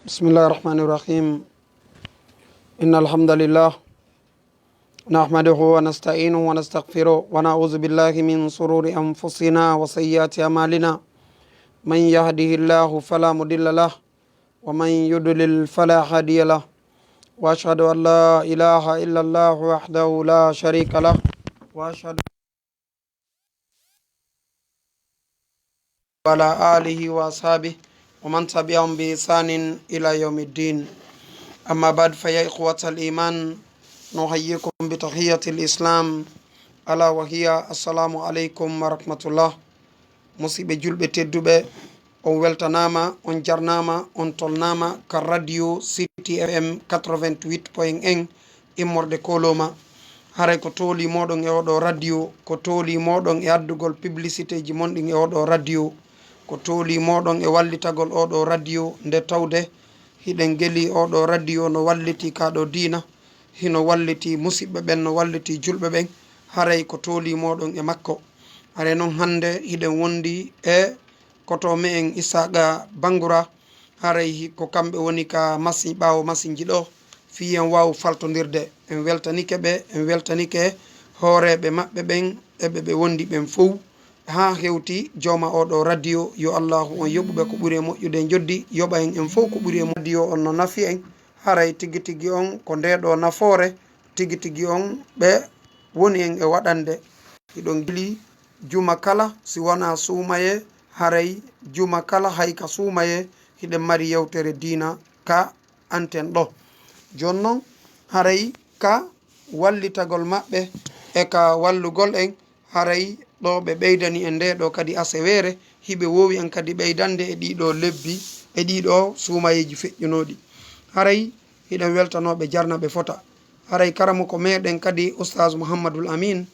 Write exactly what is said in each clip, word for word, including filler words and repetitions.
بسم الله الرحمن الرحيم. إن الحمد لله نحمده ونستعينه ونستغفره ونعوذ بالله من شرور أنفسنا وسيئات أعمالنا. من يهده الله فلا مضل له ومن يضلل فلا هادي له. وأشهد أن لا إله إلا الله وحده لا شريك له. وأشهد وعلى آله وأصحابه ومن تبعهم بإحسان إلى يوم الدين. أما بعد، فيا إخوة الإيمان، نحييكم بتحية الإسلام، ألا وهي السلام عليكم ورحمة الله. Musidɓe julɓe tedduɓe, on weltanaama, on jarnaama, on tolnaama ka radio City F M quatre-vingt-huit point un, immorde Koloma. Haray ko tooli mooɗon e oɗo radio, ko tooli mooɗon e addugol publicitéji mon ɗin e oɗo radio, ko tooli mooɗon e wallitagol oɗo radio, nde tawde hiɗen geli oɗo radio no walliti ka ɗo diina, hino walliti musiɓɓe ɓen, no walliti julɓe ɓen, haray ko tooli mooɗon e makko. Haray non hannde hiɗen wondi e koto me'en Isaaqa Bangura, haray hi-, ko kamɓe woni ka masi-, ɓaawo masinji ɗo, fii en waawu faltondirde. En weltanike ɓe, en weltanike hooreeɓe maɓɓe ɓen e ɓe ɓe wondi ɓen fow, haa hewti jooma oɗo radio. Yo Allaahu on yoɓu ɓe ko ɓuri e moƴƴude e njoddi, yoɓa en en fow ko ɓuri e mo-, radio on no nafi en. Haray tigi tigi on ko nde ɗo nafoore, tigi tigi on ɓe woni en e waɗande. Hiɗon gili juma kala, si wonaa suumayee, haray juma kala hay ka suumayee, hiɗen mari yewtere diina ka anten ɗo. Jooni non, haray ka wallitagol maɓɓe e ka wallugol en, haray ɗo ɓe ɓeydani en nde ɗo kadi aseweere, hiɓe woowi en kadi ɓeydande e ɗii ɗo lebbi, e ɗii ɗo suumayeeji feƴƴunooɗi. Haray hiɗen weltanoo ɓe, jarna ɓe fota. Haray karamoko meɗen kadi, Oustaz Mouhamadul Amin,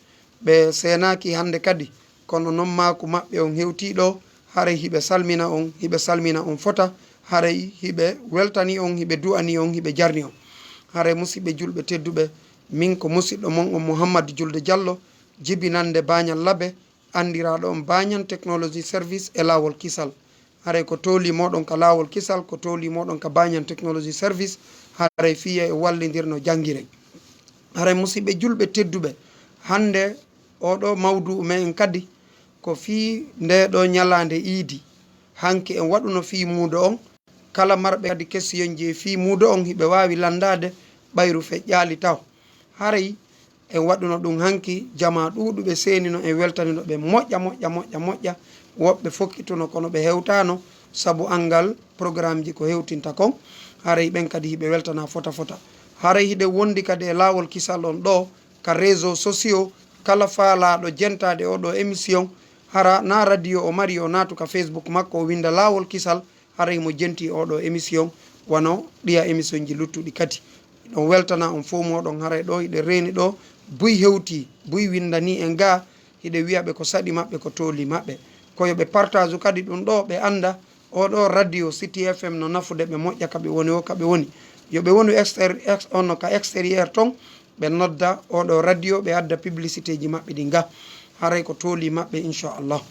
ɓe seenaaki hannde kadi, kono non maaku maɓɓe on hewtii ɗo, haray hiɓe salmina on, hiɓe salmina on fota, haray hiɓe weltani on, hiɓe du'ani on, hiɓe jarni on. Haray musiɓɓe julɓe tedduɓe, min ko musiɗɗo mon on Mouhammad Julde Jallo, jibinannde Baañan Labe, anndiraaɗo on Baañan Technology Service e Laawol Kisal. Haray ko tooli mooɗon ka Laawol Kisal, ko tooli mooɗon ka Baañan Technology Service, haray fii e wallindirno janngiren. Haray musiɓɓe julɓe tedduɓe, hannde oɗo mawdu'u me'en kadi ko fii nde ɗo ñalaande iidi. Hanki en waɗuno fii muudo on, kala marɓe kadi kesiyonji e fii muudo on, hiɓe waawi lanndaade ɓayru feƴƴaali taw. Haray en waɗuno ɗum hanki, jamaa ɗuuɗuɓe seenino, en weltanino ɓe moƴƴa, moƴƴa, moƴƴa, moƴƴa. Woɓɓe fokkituno, kono ɓe hewtaano sabu anngal programmeji ko hewtinta kon. Haray ɓen kadi hiɓe weltana fota fota. Haray hiɗen wondi kadi e Laawol Kisal on ɗo ka réseaux sociaux, kala faalaaɗo jentaade oɗo émission, hara na radio o mari, o naatu ka Facebook makko, o winnda Laawol Kisal, haray mo jenti oɗo émission, wano ɗiya émissionji luttuɗi kadi. Ɗon weltana on fow mooɗon, haray ɗo hiɗen reeni ɗo, buy hewti, buy winndani en ga, hiɗen wi'a ɓe ko saɗi maɓɓe, ko tooli maɓɓe. Ko yo ɓe partage kadi ɗum ɗo, ɓe annda oɗo radio City F M no nafude ɓe, moƴƴa ka ɓe woni o, ka ɓe woni. Yo ɓe wonu exter-, ex-, on no ka extérieur ton, ɓe nodda oɗo radio, ɓe adda publicitéji maɓɓe ɗi ga. Haray ko tooli maɓɓe, inchallah.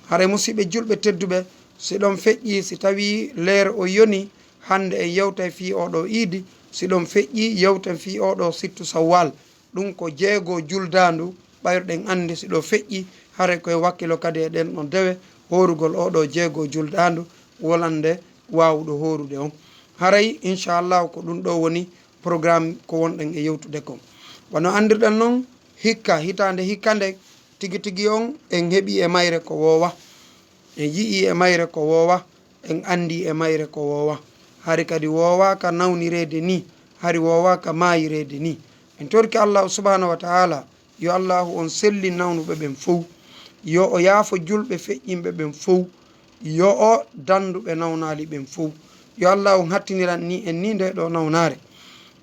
Haray musiɓɓe julɓe tedduɓe, si ɗon feƴƴi, si tawi leere o yoni, hannde en yewtay fii oɗo iidi, si ɗon feƴƴi, yewten fii oɗo sittu Sawwal. Ɗum ko jeego juldaandu, ɓayruɗen anndi si ɗo feƴƴi, haray koye wakkilo kadi e ɗen ɗon dewe, hoorugol oɗo jeego juldaandu, wolande waawuɗo hoorude on. Haray, inchallahu, ko ɗum ɗo woni programme ko wonɗen e yewtude kon. Wano anndirɗen non, hikka, hitaande hikka nde, tigi tigi on en heɓi e mayre ko woowa. En yi'i e mayre ko woowa, en anndi e mayre ko woowa. Hari kadi woowaaka nawnireede ni, hari woowaaka maayireede ni. En torike Allahu subhanahu wa ta'ala, yo Allahu on sellin nawnuɓe ɓen fow. Yo o yaafo julɓe feƴƴinɓe ɓen fow. Yo o danndu ɓe nawnaali ɓen fow. Yo Allahu on hattiniran ni en ni nde ɗo nawnaare.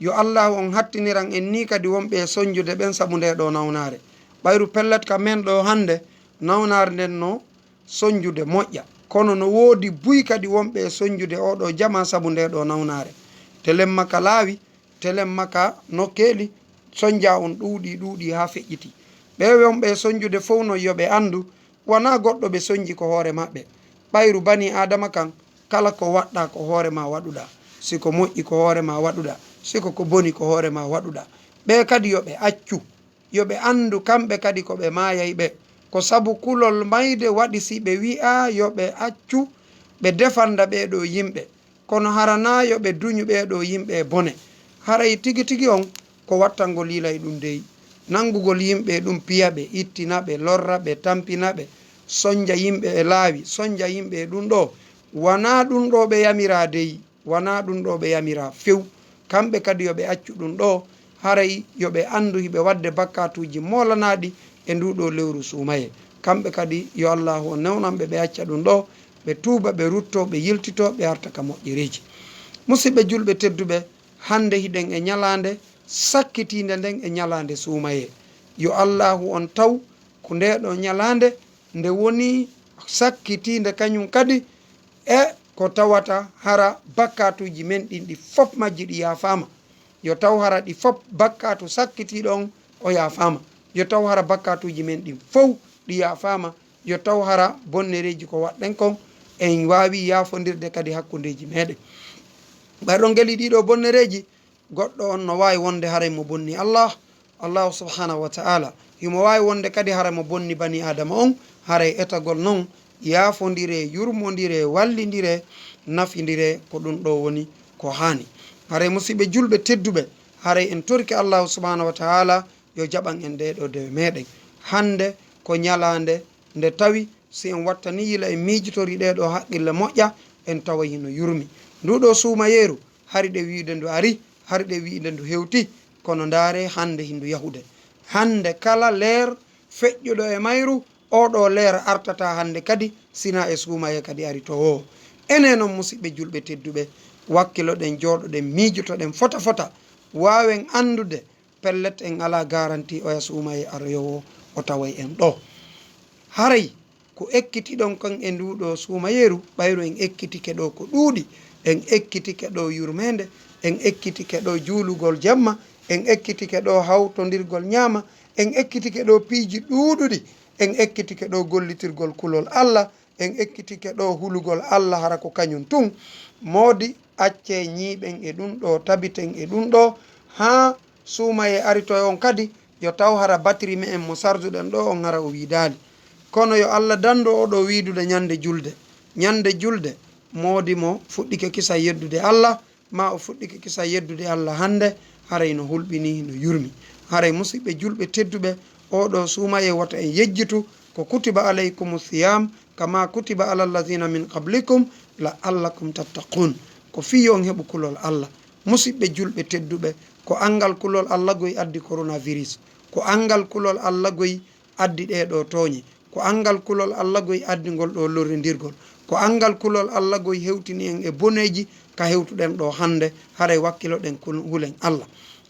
Yo Allahu on hattiniran en ni kadi wonɓe e sonjude ɓen sabu nde ɗo nawnaare. Ɓayru pellet ka men ɗo hannde, nawnaare nden no sonjude moƴƴa. Kono no woodi buy kadi wonɓe e sonjude oɗo jamaa sabu nde ɗo nawnaare. Telemma ka laawi, telemma ka nokkeeli, sonja on ɗuuɗi, ɗuuɗi haa feƴƴiti. Ɓe wonɓe e sonjude fow non yo ɓe anndu, wanaa goɗɗo ɓe sonji ko hoore maɓɓe. Ɓayru banii Aadama kan, kala ko waɗɗaa ko hoore maa waɗuɗaa. Si ko moƴƴi ko hoore ma waɗuɗa, si ko ko boni ko hoore ma waɗuɗa. Ɓe kadi yo ɓe accu, yo ɓe anndu kamɓe kadi ko ɓe maayay ɓe. Ko sabu kulol mayde waɗi si ɓe wi'a yo ɓe accu ɓe defanda ɓee ɗoo yimɓe. Kono hara naa yo ɓe duñu ɓee ɗoo yimɓe e bone. Haray tigi tigi on ko wattangol yilay ɗum dey. Nanngugol yimɓe e ɗum piya ɓe, ittina ɓe, lorra ɓe, tampina ɓe, sonnja yimɓe e laawi, sonnja yimɓe e ɗum ɗoo. Wanaa ɗum ɗoo ɓe yamiraa dey. Wanaa ɗum ɗoo ɓe yamiraa few. Kamɓe kadi yo ɓe accu ɗum ɗoo, haray yo ɓe anndu hiɓe waɗde bakkaatuuji moolanaaɗi e nduu ɗoo lewru suumayee. Kamɓe kadi yo Allaahu on newnan ɓe, ɓe acca ɗum ɗoo, ɓe tuuba, ɓe ruttoo, ɓe yiltitoo, ɓe arta ka moƴƴereeji. Musidɓe julɓe tedduɓe, hannde hiɗen e ñalaande sakkitiinde nden e ñalaande suumayee. Yo Allaahu on taw ko ndee ɗoo ñalaande nde woni sakkitiinde kañum kadi e ko tawata hara bakkaatuuji men ɗin ɗi fof majji ɗi yaafaama. Yo taw hara ɗi fof bakkaatu sakkitiiɗo on o yaafaama. Yo taw hara bakkaatuuji men ɗin fow ɗi yaafaama. Yo taw hara bonnereeji ko waɗɗen kon en waawi yaafondirde kadi hakkundeeji meɗen. Ɓay ɗon ngeli ɗiɗo bonnereeji, goɗɗo on no waawi wonde haray mo bonni Allah, Allahu subhanahu wa ta'ala. Himo waawi wonde kadi haray mo bonni bani Aadama on, haray etagol non yaafondire, yurmondire, wallindire, nafindire, ko ɗum ɗo woni ko haani. Haray musidɓe julɓe tedduɓe, haray en torike Allahu subhanahu wa ta'ala yo jaɓan en ɗee ɗoo dewe meɗen. Hannde ko ñalaande nde tawi si en wattani yila en miijitori ɗee ɗoo haqqille moƴƴa, en tawa hino yurmi. Ndu ɗoo suumayeeru, hari ɗe wiide ndu ari, hari ɗe wiide ndu hewti, kono ndaare hannde hindu yahude. Hannde kala leer feƴƴuɗo e mayru, oo ɗoo leer artata hannde kadi, sina e suumayee kadi ari to woo. Enen non musidɓe julɓe tedduɓe, wakkiloɗen, jooɗoɗen, miijotoɗen fota fota, waawen anndude pellet en alaa garanti oya suumayee aroyoowo o taway en ɗoo. Haray ko ekkitiɗon kon e nduu ɗoo suumayeeru, ɓayru en ekkitike ɗoo ko ɗuuɗi, en ekkitike ɗoo yurmeende, en ekkitike ɗoo juulugol jemma, en ekkitike ɗoo hawtondirgol ñaama, en ekkitike ɗoo piiji ɗuuɗuɗi, en ekkitike ɗoo gollitirgol kulol Alla, en ekkitike ɗoo hulugol Alla hara ko kañum tun. Moodi accee ñiiɓen e ɗum ɗoo, tabiten e ɗum ɗoo, haa suumayee aritoy on kadi, yo taw hara batiri me'en mo sarduɗen ɗoo on hara o wiidaali. Kono yo Alla dandu oo ɗoo wiidude ñande julde. Ñande julde, moodi mo fuɗɗike kisa yeddude Alla, maa o fuɗɗike kisa yeddude Alla hannde, haray no hulɓinii, no yurmi. Haray musidɓe julɓe tedduɓe, oo ɗoo suumayee wota en yejjitu ko kutiba alaykumu siyam kama kutiba ala allazina min qablikum la'allakum tattaqun. Ko fii yo on heɓu kulol Alla. Musidɓe julɓe tedduɓe, ko anngal kulol Alla goy addi coronavirus. Ko anngal kulol Alla goy addi ɗee ɗoo tooñe. Ko anngal kulol Alla goy addi ngol ɗoo lorrindirgol. Ko anngal kulol Alla goy hewtini en e boneeji ka hewtuɗen ɗoo hannde, haray wakkiloɗen kul-, hulen Alla.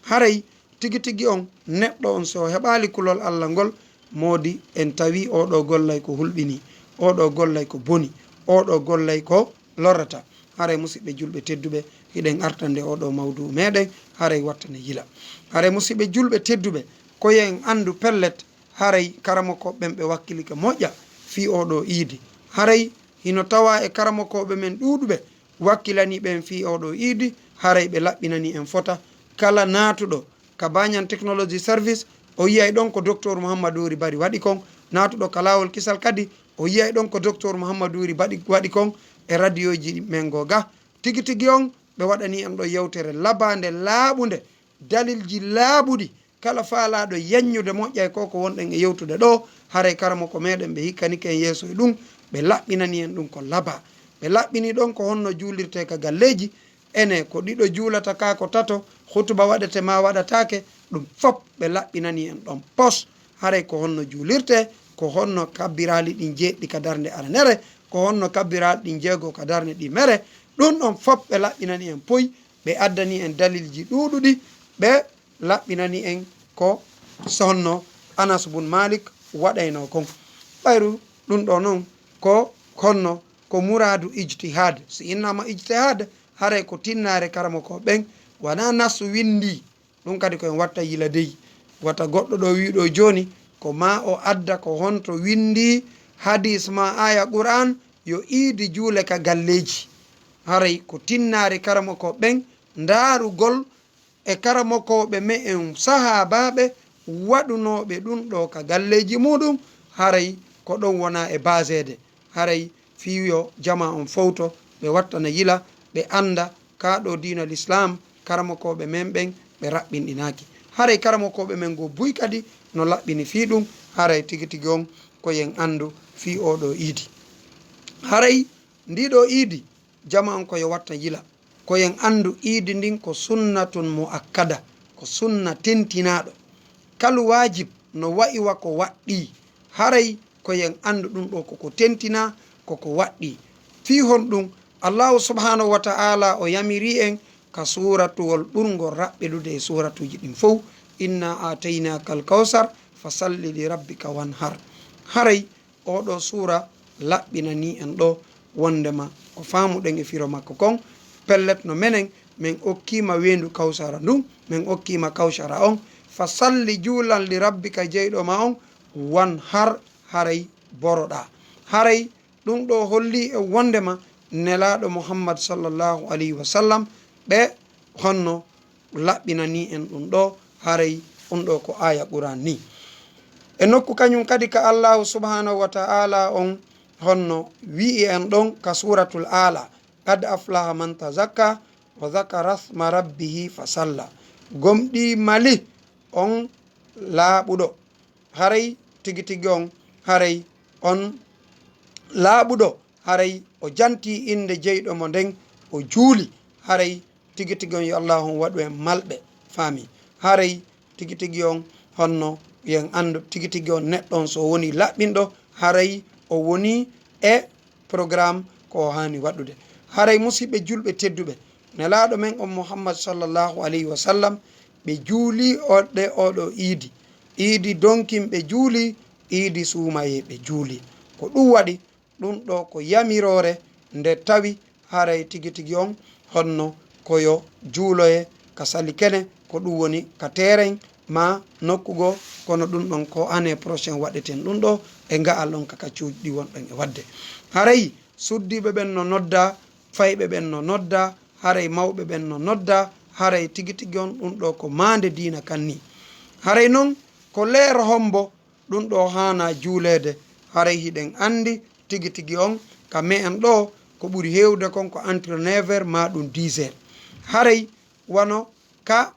Haray tigi tigi on, neɗɗo on, si o heɓaali kulol Alla ngol, moodi en tawi oo ɗoo gollay ko hulɓinii, oo ɗoo gollay ko boni, oo ɗoo gollay ko lorrata. Haray musidɓe julɓe tedduɓe, hiɗen artande oo ɗoo mawduu meɗen, haray wattane yila. Haray musidɓe julɓe tedduɓe, ko yo en anndu pellet, haray karamokooɓe ɓen ɓe wakkilike moƴƴa fii oo ɗoo iidi. Haray hino tawaa e karamokooɓe men ɗuuɗuɓe wakkilanii ɓen fii oo ɗoo iidi, haray ɓe laɓɓinanii en fota. Kala naatuɗo ka Banyan Technology Service, o yiyay ɗon ko Docteur Mouhamadou Ry Bari waɗi kon. Naatuɗo ka Laawol Kisal kadi, o yiyay ɗon ko Docteur Mouhamadou Ry Bari waɗi kon e radiyooji men goo ga. Tigi tigi on, ɓe waɗanii en ɗoo yewtere labaande, laaɓunde, dalilji laaɓuɗi. Kala faalaaɗo yaññude moƴƴay ko ko wonɗen e yewtude ɗoo, haray karamoko meɗen ɓe hikkanike en yeeso e ɗum, ɓe laɓɓinanii en ɗum ko labaa. Ɓe laɓɓinii ɗon ko honno juulirtee ka galleeji, ene ko ɗiɗo juulata kaa ko tato, hutuba waɗete maa waɗataake, ɗum fop ɓe laɓɓinanii en ɗon pos. Haray ko honno juulirtee, ko honno kabbiraali ɗin jeeɗiɗi ka darnde aranere, ko honno kabbiraali ɗin jeego ka darnde ɗiɗmere, ɗum ɗon fop ɓe laɓɓinanii en poy, ɓe addanii en dalilji ɗuuɗuɗi, ɓe laɓɓinanii en ko so honno Anas bun Malik waɗaynoo kon. Ɓayru ɗum ɗoo non ko honno ko muraadu ijtihaad. Si innaama ijtihaad, haray ko tinnaare karamoko ɓen, wanaa nassu winndii. Ɗum kadi ko en watta yila dey. Wata goɗɗo ɗoo wi'u ɗoo jooni, ko maa o adda ko honto winndii hadiis maa aaya Qur'aan, yo iidi juule ka galleeji. Haray ko tinnaare karamokooɓe ɓen ndaarugol e karamokooɓe me'en sahaabaaɓe waɗunooɓe ɗun ɗoo ka galleeji muɗum, haray ko ɗon wona e baaseede. Haray fii yo jamaa on fowto, ɓe wattana yila, ɓe annda kaa ɗoo diina Lislaam, karamokooɓe men ɓen ɓe raɓɓinɗinaaki. Haray karamokooɓe men goo buy kadi no laɓɓini fii ɗun, haray tigi tigi on ko yo en anndu fii oo ɗoo iidi. Haray ndii ɗoo iidi, jamaa on ko yo watta yila. Ko yo en anndu iidi ndin ko sunnatun mu'akkada, ko sunna tentinaaɗo. Kal waajib no wa'i wa ko waɗɗii. Haray ko yo en anndu ɗun ɗoo ko ko tentinaa, ko ko waɗɗii. Fii honɗun? Allaahu subhaanahu wa ta'aalaa o yamirii en ka suuratuwol ɓurngol raɓɓiɗude e suuratuuji ɗin fow, "Innaa aataynaakal kawsar, fa salli li rabbika wanhar." Haray oo ɗoo suura laɓɓinanii en ɗoo wonndema ko faamuɗen e firo makko kon, pellet no menen men okkiima weendu Kawsara ndun, men okkiima Kawsara on, fa salli, juulan, li rabbika, jeyɗo ma on, wanhar, haray boroɗaa. Haray ɗun ɗoo hollii en wonndema Nelaaɗo Muhammad sallallahu alayhi wa sallam, ɓe honno laɓɓinanii en ɗun ɗoo, haray ɗun ɗoo ko aaya Qur'aan nii. E nokku kañun kadi ka Allaahu subhaanahu wa ta'aalaa on honno wi'i en ɗon ka Suuratul Aala, "Qad aflaha man tazakka wa zakara sma rabbihi fa salla." Gomɗii mali on laaɓuɗo. Haray tigi tigi on, haray on laaɓuɗo, haray o jantii innde jeyɗo mo nden, o juuli. Haray tigi tigi on, yo Allaahu on waɗu en malɓe, faami. Haray tigi tigi on, honno yo en anndu tigi tigi on neɗɗo on, so o wonii laɓɓinɗo, haray o wonii e programme ko o haani waɗude. Haray musiɓɓe julɓe tedduɓe, Nelaaɗo men on Muhammad sallallahu alayhi wa sallam, ɓe juulii o-, ɗe oo ɗoo iidi. Iidi donkin ɓe juulii, iidi suumayee ɓe juulii. Ko ɗun waɗi, ɗun ɗoo ko yamiroore nde tawi haray tigi tigi on honno ko yo juuloyee ka sali kene, ko ɗun woni ka teereŋ maa nokku goo, kono ɗun ɗon ko année prochaine waɗeten ɗun ɗoo e nga'al on ka, ka cuuɗi ɗi wonɗen e waɗde. Haray suddiiɓe ɓen no nodda, fayɓe ɓen no nodda, haray mawɓe ɓen no nodda, haray tigi tigi on ɗun ɗoo ko maande diina kan nii. Haray non ko leer hombo ɗun ɗoo haanaa juuleede? Haray hiɗen anndi tigi tigi on ka me'en ɗoo ko ɓuri heewde kon ko entre neuf heures maa ɗun dix heures. Haray wano ka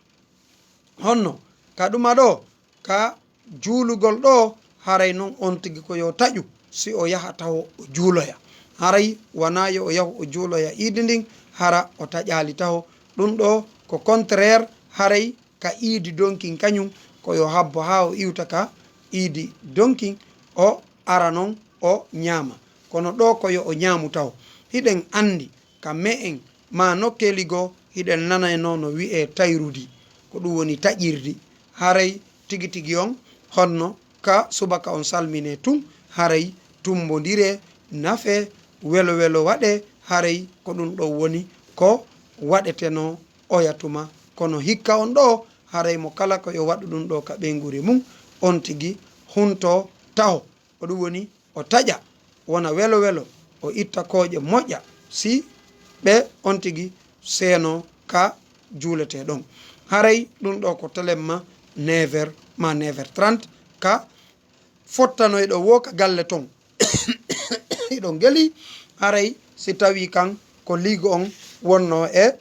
honno ka ɗuma ɗoo, ka juulugol ɗoo, haray non on tigi ko yo taƴu si o yaha taho o juuloya. Haray wanaa yo o yahu o juuloya iidi ndin, hara o taƴaali taho. Ɗun ɗoo ko contraire, haray ka iidi donkin kañun ko yo habbo haa o iwta ka iidi donkin, o ara non o ñaama. Kono ɗoo ko yo o ñaamu taho. Hiɗen anndi ka me'en maa nokkeeli goo, hiɗen nanaynoo no wi'ee tayrudi, ko ɗun woni taƴirdi. Haray tigi tigi on, honno ka subaka on salminee tun, haray tummbondiree, nafee, welo welo waɗee, haray ko ɗun ɗon woni ko waɗetenoo oya tuma. Kono hikka on ɗoo, haray mo kala ko yo waɗu ɗun ɗoo ka ɓeynguure mun, on tigi huntoo taho. Ko ɗun woni o taƴa, wona welo welo, o itta kooƴe moƴƴa, si ɓe on tigi seenoo ka juuletee ɗon. Haray ɗun ɗoo ko telemma neuf heures maa neuf heures trente, ka fottanoyɗo woo ka galle ton. Hiɗon gelii, haray si tawii kan ko liigo on wonnoo e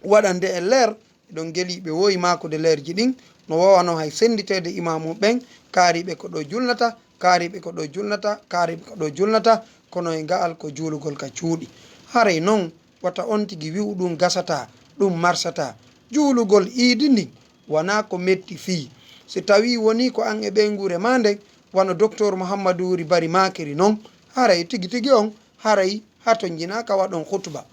waɗande e leer, hiɗon gelii ɓe woowi maakude leerji ɗin, no woowano hay sennditeede imaamu ɓen, kaariiɓe ko ɗoo julnata, kaariiɓe ko ɗoo julnata, kaariiɓe ko ɗoo julnata, kono e nga'al ko juulugol ka cuuɗi. Haray non, wata on tigi wi'u ɗun gasataa, ɗun marsataa. Juulugol iidi ndin wanaa ko metti fii. Si tawii wonii ko an e ɓeynguure maa nden, wano Doktor Muhammadu Wuri Bari maakiri non, haray tigi tigi on, haray hatonjinaa ka waɗon hutuba.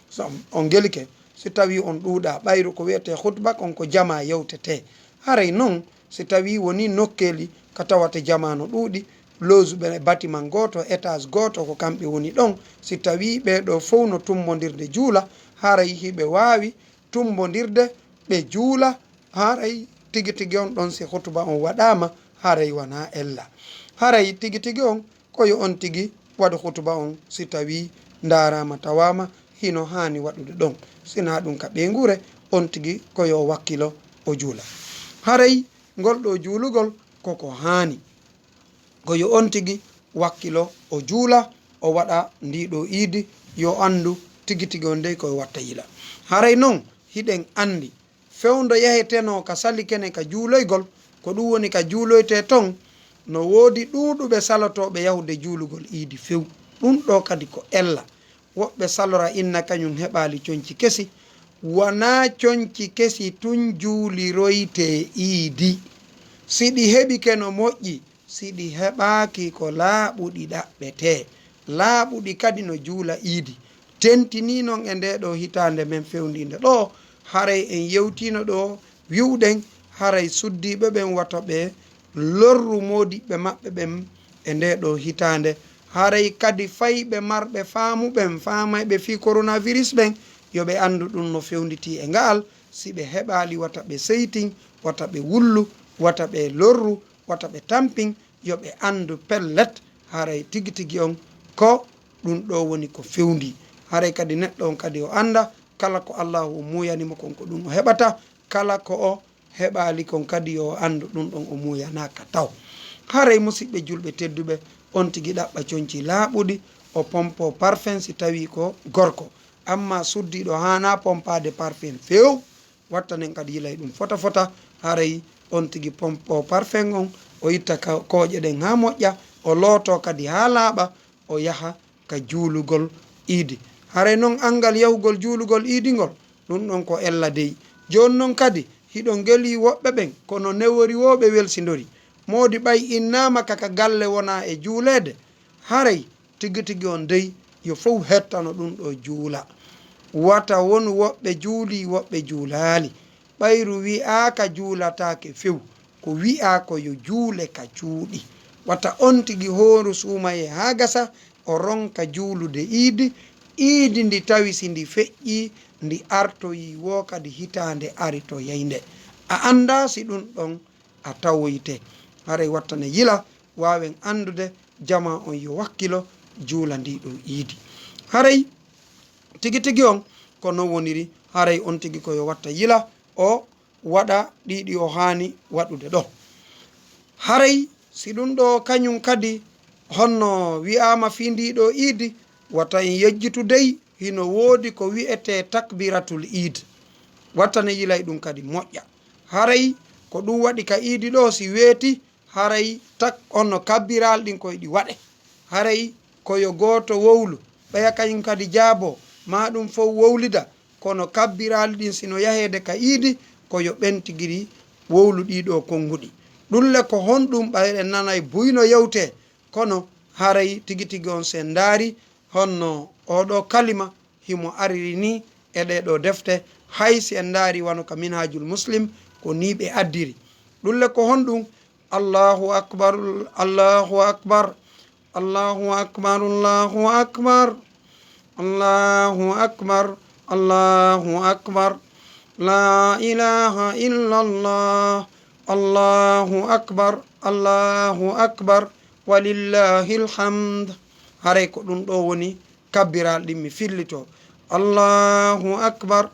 So on gelike, si tawii on ɗuuɗaa, ɓayru ko wi'etee hutuba kon ko jamaa yewtetee. Haray non, si tawii wonii nokkeeli ka tawata jamaa no ɗuuɗi, loge ɓe bâtiment gooto, étage gooto, ko kamɓe woni ɗon. Si tawii ɓee ɗoo fow no tummbondirde juula, haray hiɓe waawi tummbondirde ɓe juula, haray tigi tigi on ɗon si hutuba on waɗaama, haray wanaa ella. Haray tigi tigi on ko yo on tigi waɗu hutuba on si tawii ndaaraama tawaama hino haani waɗude ɗon. Sinaa ɗum ka ɓeynguure, on tigi ko yo wakkilo o juula. Haray ngol ɗoo juulugol koko haani. Ko yo on tigi wakkilo o juula, o waɗa ndii ɗoo iidi, yo anndu tigi tigi on dey ko yo watta yila. Haray non hiɗen anndi fewndo yahetenoo ka salikene ka juuloygol, ko ɗum woni ka juuloytee ton, no woodi ɗuuɗuɓe salotooɓe yahude juulugol iidi few. Ɗum ɗoo kadi ko ella. Woɓɓe salora inna kañum heɓaali conci kesi. Wanaa conci kesi tun juuliroytee iidi. Si ɗi heɓike no moƴƴi, si ɗi heɓaaki ko laaɓuɗi ɗaɓɓetee. Laaɓuɗi kadi no juula iidi. Tentinii non e ndee ɗoo hitaande men fewndiinde ɗoo, haray en yewtiino ɗoo wi'uɗen, haray suddiiɓe ɓen wata ɓe lorru moodiɓɓe maɓɓe ɓen e ndee ɗoo hitaande. Haray kadi fayɓe marɓe faamu ɓen, faamayɓe fii coronavirus ɓen, yo ɓe anndu ɗum no fewnditii e nga'al. Si ɓe heɓaali, wata ɓe seytin, wata ɓe wullu, wata ɓe lorru, wata ɓe tampin, yo ɓe anndu pellet, haray tigi tigi on ko ɗum ɗoo woni ko fewndii. Haray kadi neɗɗo on kadi o annda, kala ko Allaahu o muuyani mo kon, ko ɗum o heɓata, kala ko o heɓaali kon kadi, yo o anndu ɗum ɗon o muuyanaaka taw. Haray, musiɓɓe julɓe tedduɓe, on tigi ɗaɓɓa conci laaɓuɗi, o pompo parfum si tawii ko gorko. Amma suddiiɗo haanaa pompaade parfum few, wattanen kadi yilay ɗum fota fota, haray on tigi pompo parfum on, o itta ka-, kooƴe ɗen haa moƴƴa, o lootoo kadi haa laaɓa, o yaha ka juulugol iidi. Haray non anngal yahugol juulugol iidi ngol, ɗum ɗon ko ella dey. Jooni non kadi, hiɗon gelii woɓɓe ɓen, kono newori woo ɓe welsindori. Moodi ɓay innaama ka, ka galle wonaa e juuleede, haray tigi tigi on dey, yo fow hettano ɗum ɗoo juula. Wata won woɓɓe juulii, woɓɓe juulaali. Ɓayru wi'aaka juulataake few, ko wi'aa ko yo juule ka cuuɗi. Wata on tigi hooru suumayee haa gasa, o ronka juulude iidi. Iidi ndi tawi si ndi feƴƴii, ndi artoyii woo kadi hitaande aritoyaynde. A anndaa si ɗum ɗon a tawoyte. Haray wattane yila, waawen anndude jamaa on yo wakkilo juula ndii ɗoo iidi. Haray tigi tigi on ko non woniri, haray on tigi ko yo watta yila, o waɗa ɗii ɗi o haani waɗude ɗoo. Haray si ɗum ɗoo kañum kadi honno wi'aama fii ndii ɗoo iidi, wata en yejjitu dey, hino woodi ko wi'etee takbiratul iid. Wattane yilay ɗum kadi moƴƴa. Haray ko ɗum waɗi ka iidi ɗoo, si weeti, haray tak honno kabbiraali ɗin ko e ɗi waɗe. Haray ko yo gooto wowlu, ɓeya kañum kadi jaaboo, maa ɗum fow wowlida, kono kabbiraali ɗin si no yaheede ka iidi, ko yo ɓen tigi ɗi wowlu ɗii ɗoo konnguɗi. Ɗum le ko honɗum, ɓay en nanay buy no yewtee, kono haray tigi tigi on si en ndaari honno oo ɗoo kalima himo ariri nii e ɗee ɗoo defte, hay si en ndaari wano ka Minhajul Muslim, ko nii ɓe addiri. Ɗum le ko honɗum? Allahu akbar, Allahu akbar, Allahu akbar, Allahu akbar, Allahu akbar, Allahu akbar, la ilaha illallah, Allahu akbar, Allahu akbar, walillahil hamd. Haray ko ɗum ɗoo woni kabbiraali ɗin mi fillitoo. Allahu akbar,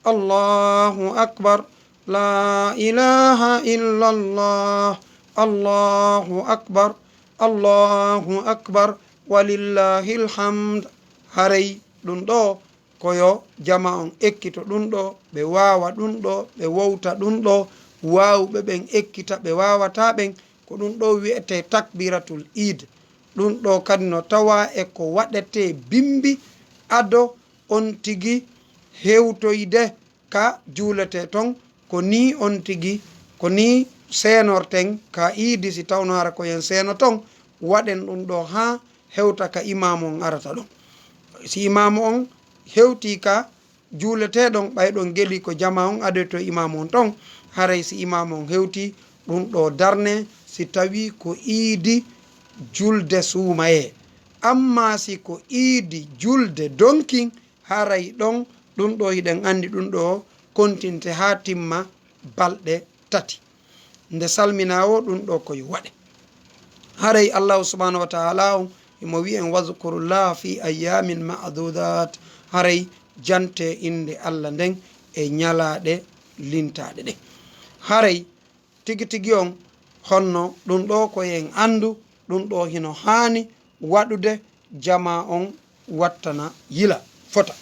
Allahu akbar, la ilaha illallah, Allahu akbar, Allahu akbar, walillahil hamd. Haray ɗum ɗoo ko yo jamaa on ekkito ɗum ɗoo, ɓe waawa ɗum ɗoo, ɓe wowta ɗum ɗoo, waawuɓe ɓen ekkita, ɓe waawataa ɓen, ko ɗum ɗoo wi'etee takbiratul iid. Ɗum ɗoo kadi no tawaa e ko waɗetee bimbi ado on tigi hewtoyde ka juuletee ton, ko nii on tigi, ko nii seenorten ka iidi, si tawno hara ko en seeno ton, waɗen ɗum ɗoo haa hewta ka imaamu on arata ɗon. Si imaamu on hewtii ka juuletee ɗon, ɓay ɗon gelii ko jamaa on adoytoo imaamu on ton, haray si imaamu on hewtii, ɗum ɗoo darnee si tawii ko iidi julde suumayee. Ammaa si ko iidi julde donkin, haray ɗon, ɗum ɗoo hiɗen anndi ɗum ɗoo kontinte haa timma balɗe tati. Nde salminaa woo, ɗum ɗoo ko yo waɗe. Haray Allahu subhanahu wa ta'ala on himo wi'en, "Wazkurullaha fi ayyamin ma'dudat." Haray jante innde Alla nden e ñalaaɗe lintaaɗe ɗen. Haray tigi tigi on, honno ɗun ɗoo ko en anndu, ɗun ɗoo hino haani waɗude, jamaa on wattana yila fota.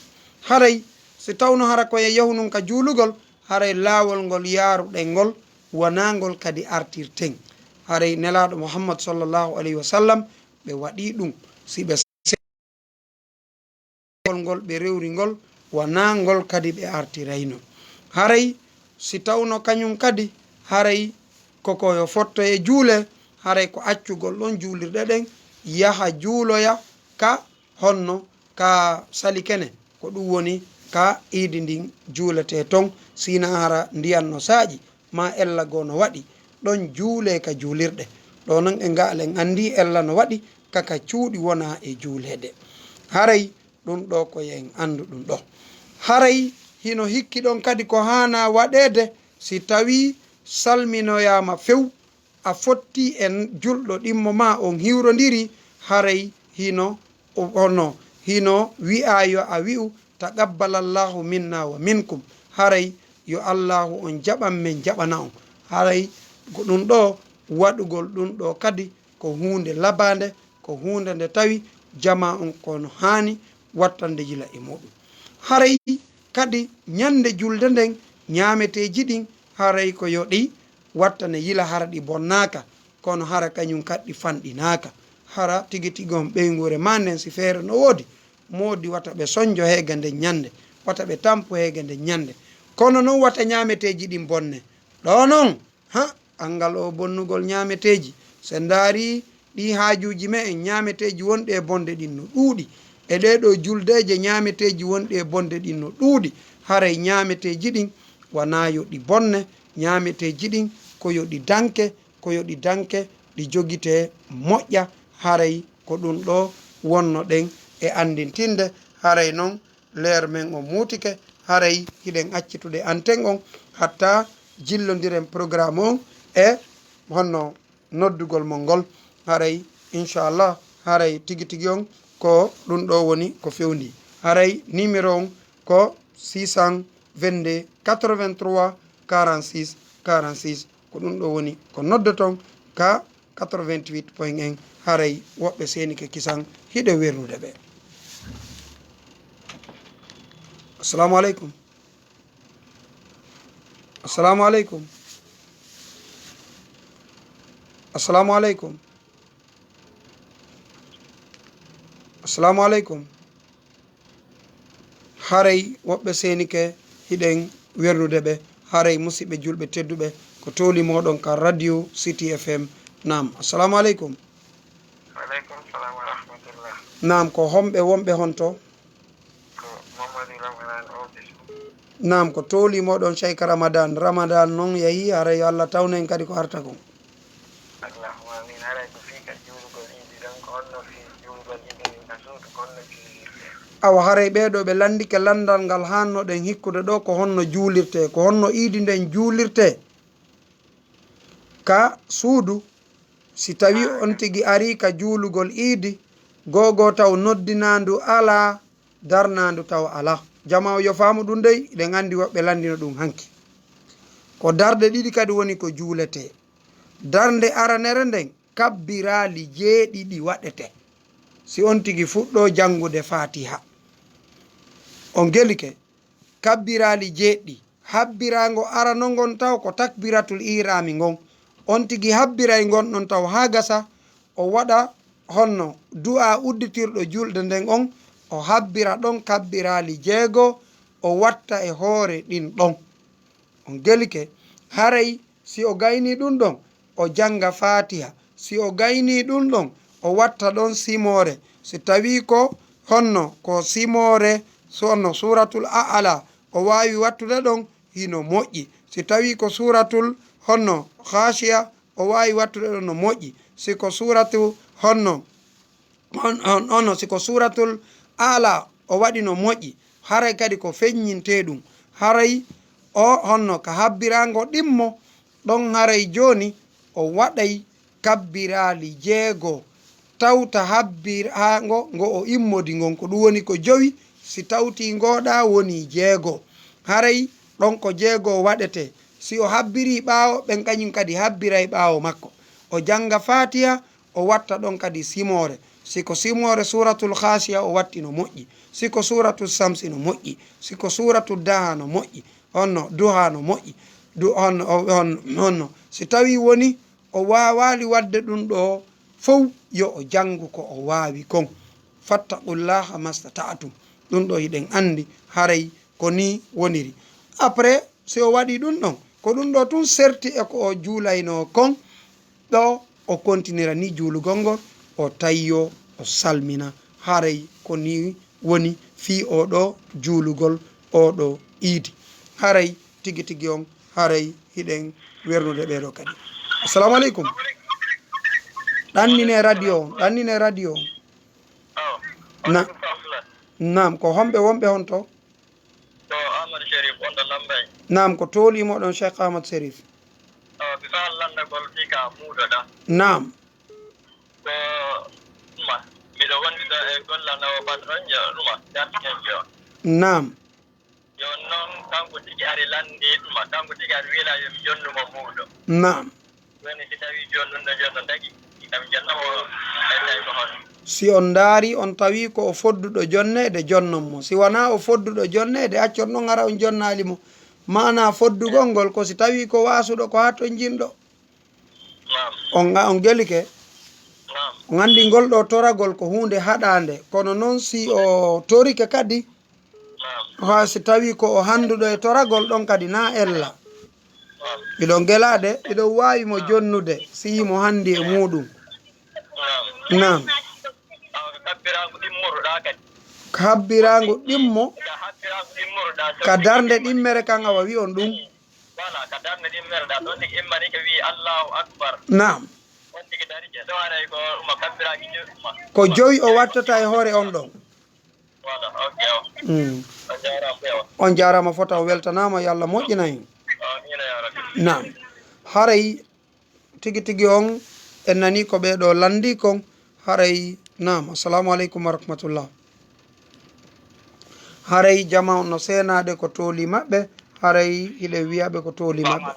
Haray si tawno hara ko en yahu nun ka juulugol, haray laawol ngol yaaruɗen ngol, wanaa ngol kadi artirten. Haray Nelaaɗo Muhammad sallallahu alayhi wa sallam, ɓe waɗii ɗun. Si ɓe ngol ɓe rewri ngol, wanaa ngol kadi ɓe artirayno. Haray si tawno kañun kadi, haray ko ko yo fotto e juule, haray ko accugol ɗon juulirɗe ɗen, yaha juuloya ka honno, ka salikene, ko ɗun woni ka iidi ndin juuletee ton, si hinaa hara ndiyan no saaƴi, maa ella goo no waɗi, ɗon juulee ka juulirɗe. Ɗoo non e ngaal en anndii ella no waɗi ka ka cuuɗi wonaa e juuleede. Haray ɗun ɗoo ko yo en anndu ɗun ɗoo. Haray hino hikki ɗon kadi ko haanaa waɗeede si tawii salminoyaama few, a fottii e julɗo ɗimmo maa on hiwrondirii, haray hino, hono hino wi'aa yo a wi'u, "Taqabbalallahu minna wa minkum." Haray yo Allaahu on jaɓan men, jaɓana on. Haray ko ɗun ɗoo, waɗugol ɗun ɗoo kadi ko huunde labaande, ko huunde nde tawi jamaa on ko no haani wattande yila e muɗum. Haray kadi ñande julde nden, ñaameteeji ɗin, haray ko yo ɗi wattane yila hara ɗi bonnaaka, kono hara kañun kadi ɗi fanɗinaaka. Hara tigi tigi on ɓeynguure maa nden, si feere no woodi, moodi wata ɓe sonjo heege nden ñande, wata ɓe tampu heege nden ñande. Kono non wata ñaameteeji ɗin bonne. Ɗoo non, ha, anngal oo bonnugol ñaameteeji, si en ndaarii ɗii haajuuji me'en, ñaameteeji wonɗi e bonde ɗin no ɗuuɗi. E ɗee ɗoo juldeeje, ñaameteeji wonɗi e bonde ɗin no ɗuuɗi. Haray ñaameteeji ɗin wanaa yo ɗi bonne, ñaameteeji ɗin ko yo ɗi danke, ko yo ɗi danke, ɗi jogitee moƴƴa. Haray ko ɗun ɗoo wonnoɗen e anndintinde. Haray non, leer men on muutike, haray hiɗen accitude anten on hatta jillondiren programme on e honno noddugol mon ngol. Haray, inchallah, haray tigi tigi on ko ɗun ɗoo woni ko fewndii. Haray numéro on ko six cent vingt-deux quatre-vingt-trois quarante-six quarante-six. Ko ɗun ɗoo woni ko noddoton ka quatre-vingt-huit point un, haray woɓɓe seenike kisan hiɗe werrude ɓe. Assalamu aleykum. Assalamu aleykum. Assalamu aleykum. Assalamu aleykum. Haray woɓɓe seenike hiɗen werrude ɓe. Haray musiɓɓe julɓe tedduɓe, ko tooli mooɗon ka Radio City F M. Naam, assalamu aleykum. Aleykum salam wa rahmatullah. Naam, ko homɓe wonɓe honto? Ko Mamadou Ramadan Ofisu. Naam, ko tooli mooɗon Cheikh Ramadan. Ramadan non yahii, haray yo Allah tawnu en kadi ko arta kon. Allahumma amin. Haray ko fii ka juulugol iidi ɗon, ko honno fii juulugol iidi ɗin ka suudu, ko honno juulirtee? Awa, haray ɓee ɗoo ɓe lanndike lanndal ngal haannoɗen hikkude ɗoo, ko honno juulirtee, ko honno iidi nden juulirtee ka suudu, si tawii on tigi arii ka juulugol iidi, goo goo taw noddinaandu alaa, darnaandu taw alaa. Jamaa yo faamu ɗun dey, hiɗen anndi woɓɓe lanndino ɗun hanki. Ko darɗe ɗiɗi kadi woni ko juuletee. Darnde aranere nden, kabbiraali jeeɗiɗi waɗetee. Si on tigi fuɗɗoo janngude Faatiha, on gelike, kabbiraali jeeɗiɗi. Habbiraango arano ngon taw ko takbiratul ihrami ngon. On tigi habbiray ngon ɗon taw haa gasa, o waɗa honno du'a udditirɗo julde nden on, o habbira ɗon kabbiraali jeego, o watta e hoore ɗin ɗon. On gelike, haray si o gaynii ɗun ɗon, o jannga Faatiha. Si o gaynii ɗun ɗon, o watta ɗon simoore. Si tawii ko honno ko simoore, so honno Suuratul A'la, o waawi wattude ɗon, hino moƴƴi. Si tawii ko Suuratul honno Haasiya, o waawi wattude ɗon no moƴƴi. Si ko Suuratu honno on, on, on, si ko Suuratul A'la o waɗi no moƴƴi, haray kadi ko feññintee ɗun. Haray o honno ka habbiraango ɗimmo, ɗon haray jooni o waɗay kabbiraali jeego, tawta habbiraango ngo o immodi ngon, ko ɗun woni ko jowi, Si tawti ngooɗa woni jeego, haray ɗon ko jeego waɗete. Si o habbirii ɓaawo, ɓen kañum kadi habbiray ɓaawo makko. O jannga Faatiha, o watta ɗon kadi simoore. Si ko simoore Suuratul Haasiya, o watti no moƴƴi. Si ko Suuratul Samsi, no moƴƴi. Si ko Suuratul Daha, no moƴƴi. Honno, Duha, no moƴƴi. Du-, honno, o-, honno, honno. Si tawii woni o waawaali waɗde ɗum ɗoo fow, yo o janngu ko o waawi kon. "Fattaqullaha mastata'tum." Ɗum ɗoo hiɗen anndi haray ko nii woniri. Après, si o waɗii ɗum ɗon, ko ɗum ɗoo tun serti e ko o juulaynoo kon, ɗo o kontinira ni juulugol ngol, o tayyoo, o salmina. Haray ko nii woni fii oo ɗoo juulugol oo ɗoo iidi. Haray tigi tigi on, haray hiɗen wernude ɓee ɗoo kadi. Assalamu aleykum. Ɗannine radio on, ɗannine radio on. Na-, naam, ko homɓe wonɓe honto? Ko Amadou Sherif, on ɗo Lambay. Naam, ko tooli moɗon Cheikh Amadou Sherif. Awa, mi faa lanndagol fii ka muudo ɗa. Naam. Ko ɗuma, miɗo wondido e gollanowo patron jo ɗuma, gardiyen jo. Naam. Yo non kanko tigi ari lanndi ɗuma, kanko tigi ari wiila yo mi jonnu mo muudo. Naam. Woni si tawii jonnunno jonno tagi, kam jonno mo, ɓe tawi ko hono. Si on ndaari, on tawi ko o fodduɗo jonneede, jonnon mo. Si wanaa o fodduɗo jonneede, accon non hara on jonnaali mo. Maanaa foddugol ngol ko si tawii ko waasuɗo, ko haa to jinɗo. Naam. On nga-, on gelike? Naam. On anndi ngol ɗoo toragol ko huunde haɗaande. Kono non si o torike kadi, naam, haa si tawii ko o hannduɗo e toragol ɗon kadi na ella. Naam. Iɗon gelaade, iɗon waawi mo jonnude, si mo hanndi e muuɗum. Naam. Naam. Awa, ko kabbiraango ɗimmotoɗaa kadi. Kabbiraango ɗimmo? Ka kabbiraango ɗimmotoɗaa, so ka darnde ɗimmere kan awa wi'on ɗum. Voilà, ka darnde ɗimmere ɗa, ɗon tigi immani ko wi'i, "Allahu Akbar." Naam. On tigi dari je ɗo haray ko ɗuma kabbiraaki jowi ɗuma. Ko jowi o wattata e hoore on ɗon. Voilà, ok, o. Mm. On jaaraama, yawa. On jaaraama fota, o weltanaama, yo Allah moƴƴina en. Amiina, ya Rabbi. Naam. Haray tigi tigi on, en nani ko ɓee ɗoo lanndii kon, haray, naam, assalamu aleykum wa rahmatullah. Haray jama on no seenaade ko tooli maɓɓe, haray hiɗen wi'aɓe ko tooli maɓɓe.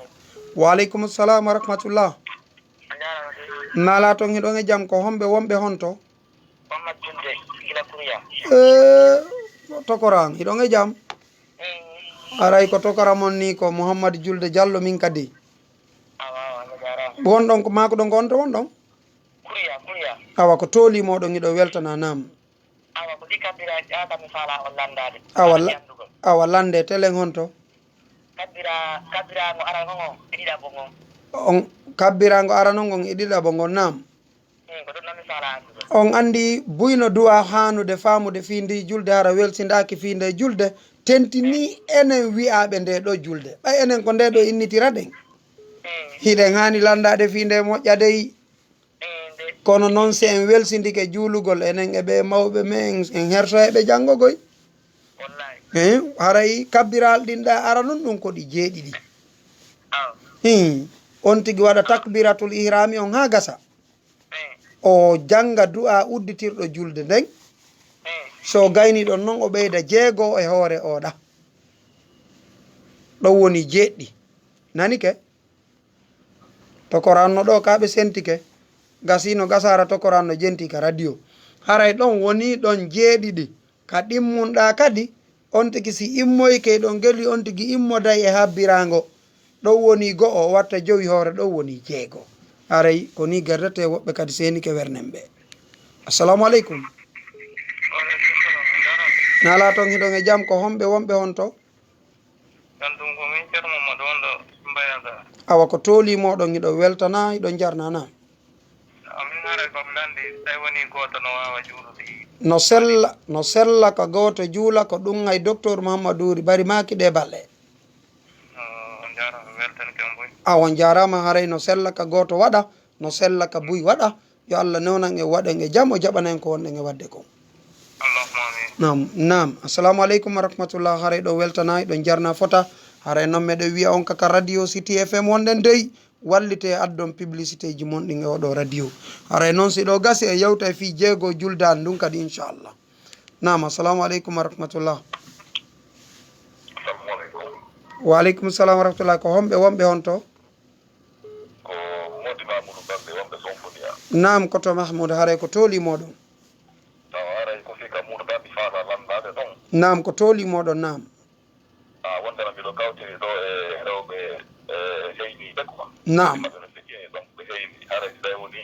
Wa aleykum salam wa rahmatullah. Naalaa ton hiɗon e jam, ko homɓe wonɓe honto? Muhammad Julde, gila Kuriya. Eh, tokoran, hiɗon e jam? Mm. Haray ko tokora mon ni ko Muhammad Julde Jallo min kadi. Awa, awa, no jaaraama. Wonɗon ko, maakuɗon ko honto wonɗon? Kuriya, Kuriya. Awa, ko tooli moɗon hiɗo weltana, naam. Awa, ko ɗi kabbiraaji, a, kam mi faalaa on lanndaade. Awa, la-, anndugol. Awa, lannde telen honto? Kabbira-, kabbiraango arano ngon e ɗiɗaɓo ngon. On, kabbiraango arano ngon e ɗiɗaɓo ngon, naam. Hmm, ko ɗum ɗon mi faalaa anndude. On anndi buy no du'a haanude faamude fii ndii julde, hara welsindaaki fii ndee julde, tentinii enen wi'aaɓe ndee ɗoo julde. Ɓay enen ko ndee ɗoo innitiraɗen. Hmm. Hiɗen haani lanndaade fii ndee moƴƴa dey. Hmm, nde. Kono non, si en welsindike juulugol, enen e ɓee mawɓe men, en hertoyay ɓe janngogoy. Wallahi. Hein? Haray kabbiral ɗin ɗa ara non ɗum ko ɗi jeeɗiɗi. Aw. Hin. On tigi waɗa takbiratul ihrami on haa gasa. Eh. O jannga du'a udditirɗo julde nden. Eh. So gayni ɗon non, o ɓeyda jeego e hoore oɗa. Ɗon woni jeeɗiɗi. Nanike? Tokoranno ɗo ka ɓe sentike. Gasino gasara tokoranno jenti ka radio. Haray ɗon woni ɗon jeeɗiɗi. Ka ɗimmunɗa kadi, on tigi si immoyke ɗon geli, on tigi immoday e habbirango. Ɗon woni go'o, o watta jowi hoore, ɗon woni jeego. Haray ko ni gerdete, woɓɓe kadi seenike wernen ɓe. Assalamu aleykum. Naalaa ton hiɗon e jam, ko homɓe wonɓe honto? Ɗan ɗum ko min Ceerno Mamadu wonɗo Mbayanga. Awa ko tooli moɗon, hiɗo weltana, hiɗo jarnana. Amin haray ko mi lanndi, tawi woni gooto no waawa juulude. No sella, no sella ka gooto juula, ko ɗum hay Docteur Muhammadu Uri bari maaki ɗe balle. No, on jaaraama, weltanke on buy. Awa on jaaraama, haray no sella ka gooto waɗa, no sella ka buy waɗa. Yo Allah newnan en, waɗen e jam, o jaɓana en ko wonɗen e waɗde kon. Allahumma amin. Naam, naam. Assalamu aleykum wa rahmatullah. Haray ɗo weltana, ɗo jarna fota. Haray non meɗen wi'a on kaka radio City F M wonɗen dey. Wallite addon publicité ji mon ɗin e oɗo radio. Haray non si ɗo gasi e yewta e fii jeego juldaani ɗum kadi, inchallah. Naam, assalamu aleykum wa rahmatullah. Assalamu aleykum. Wa aleykum salam wa rahmatullah. Ko homɓe wonɓe honto? Ko Modi Mamoudou Bambi wonɓe Sonfoniya. Naam, ko to Mahmoud, haray ko tooli moɗon. Tawa haray ko fika Moudou Bambi faala landaade ɗon. Naam, ko tooli moɗon, naam. A wonde no miɗo kawtiri ɗo e rewɓe, e, heyniiɓe quoi. Naam. Maɓɓe no feƴƴi e ɗon ɓe heyni, haray si tawi woni,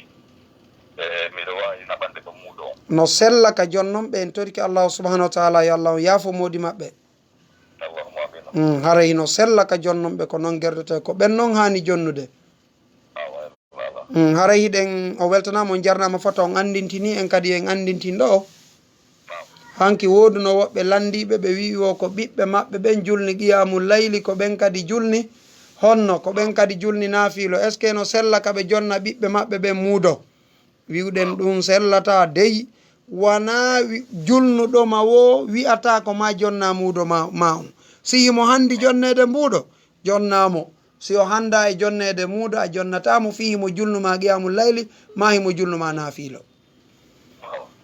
e, miɗo waawi naɓande ɗon muudo on. No sella ka jonnon ɓe, en torike Allahu subhanahu wa taala, yo Allah on yaafo moodi maɓɓe. Allahumma amin. Mm, haray hino sella ka jonnon ɓe, ko non gerdete, ko ɓen non haani jonnude. Awa, voilà. Mm, haray hiɗen, o weltanaama, on jarnaama fota, on anndintini en kadi, en anndintin ɗo. Hanki wooduno woɓɓe lanndiiɓe, ɓe wi'i wo ko ɓiɓɓe maɓɓe ɓen julni qiyaamu layli, ko ɓen kadi julni honno, ko ɓen kadi julni naafiilo. Est-ce que no sella ka ɓe jonna ɓiɓɓe maɓɓe ɓen muudo? Wi'uɗen ɗum sellataa dey, wanaa wi-, julnuɗo ma woo wi'ataa ko ma jonna muudo ma, ma on. Si himo hanndi jonneede muudo, jonnaa mo. Si o hanndaa e jonneede muudo, a jonnataa mo fii himo julnu ma qiyaamu layli, maa himo julnu ma naafiilo.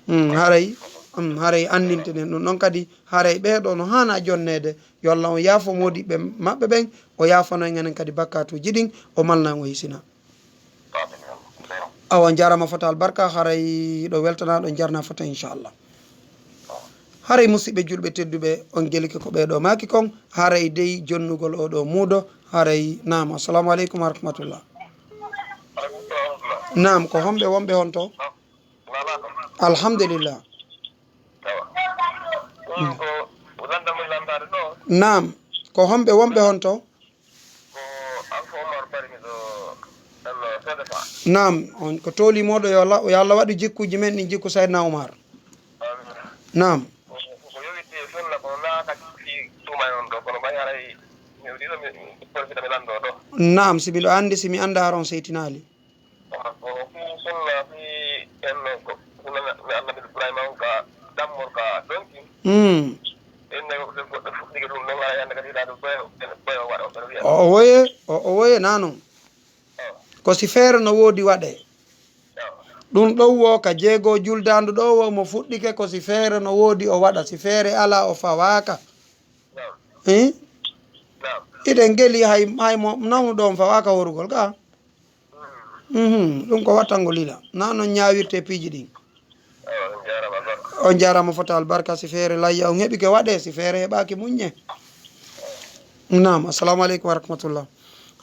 Mm, haray, mm, haray anndintinen ɗum ɗon kadi, haray ɓee ɗoo no haanaa jonneede. Yo Allah on yaafo moodiɓɓe maɓɓe ɓen, o yaafano en enen kadi bakkaatuuji ɗin, o malna en, o hisina. Awa, on jaaraama fota albarka, haray hiɗo weltanaa, ɗo jarnaa fota, inchallah. Haray musidɓe julɓe tedduɓe, on gelike ko ɓee ɗoo maaki kon, haray dey jonnugol oo ɗoo muudo, haray naam. Assalamu aleykum wa rahmatullah. Naam, ko homɓe wonɓe honto? Alhamdulillah. Naam, ko homɓe wonɓe honto? Ko Alfa Omar Bari, miɗo ɗon Seedefa. Naam, on ko tooli mooɗo, yo Allah, yo Allah waɗu jikkuuji men ɗin jikku Seydina Omar. Amiin. Naam. Ko, ko, ko yowiti e sunna, kono naa kadi fii suuma e on ɗo, kono ɓay haray mi weli ɗo, mi, mi profita mi lanndoo ɗo. Naam, si miɗo anndi, si mi anndaa, haray on seytinaali. Kono fii sunna, fii en ko sunna Annabi Ibrahima on ka dammol ka donki. Mm. Inne ko goɗɗo fuɗɗike ɗum, non haray hannde kadi hiɗa ɗum ɓoyo, ɓoyo waɗa, o ɓeɗo wiya. O, o woye, o, o woye naa non. Oh. Ko si feere no woodi waɗee. Oh. Ɗum ɗon wo ka jeego juldaandu ɗo wo mo fuɗɗike, ko si feere no woodi o waɗa, si feere alaa o fawaaka. Naam. Eh? Naam. Hiɗen geli hay, hay mo nawnuɗo on fawaaka horugol ka. Mhm, ɗum ko wattangol lila. Naa non ñaawirtee piiji ɗin. On jaaraama fota albarka. Si feere layya on heɓike waɗee, si feere heɓaaki muññee. Naam, assalamu aleykum wa rahmatullah.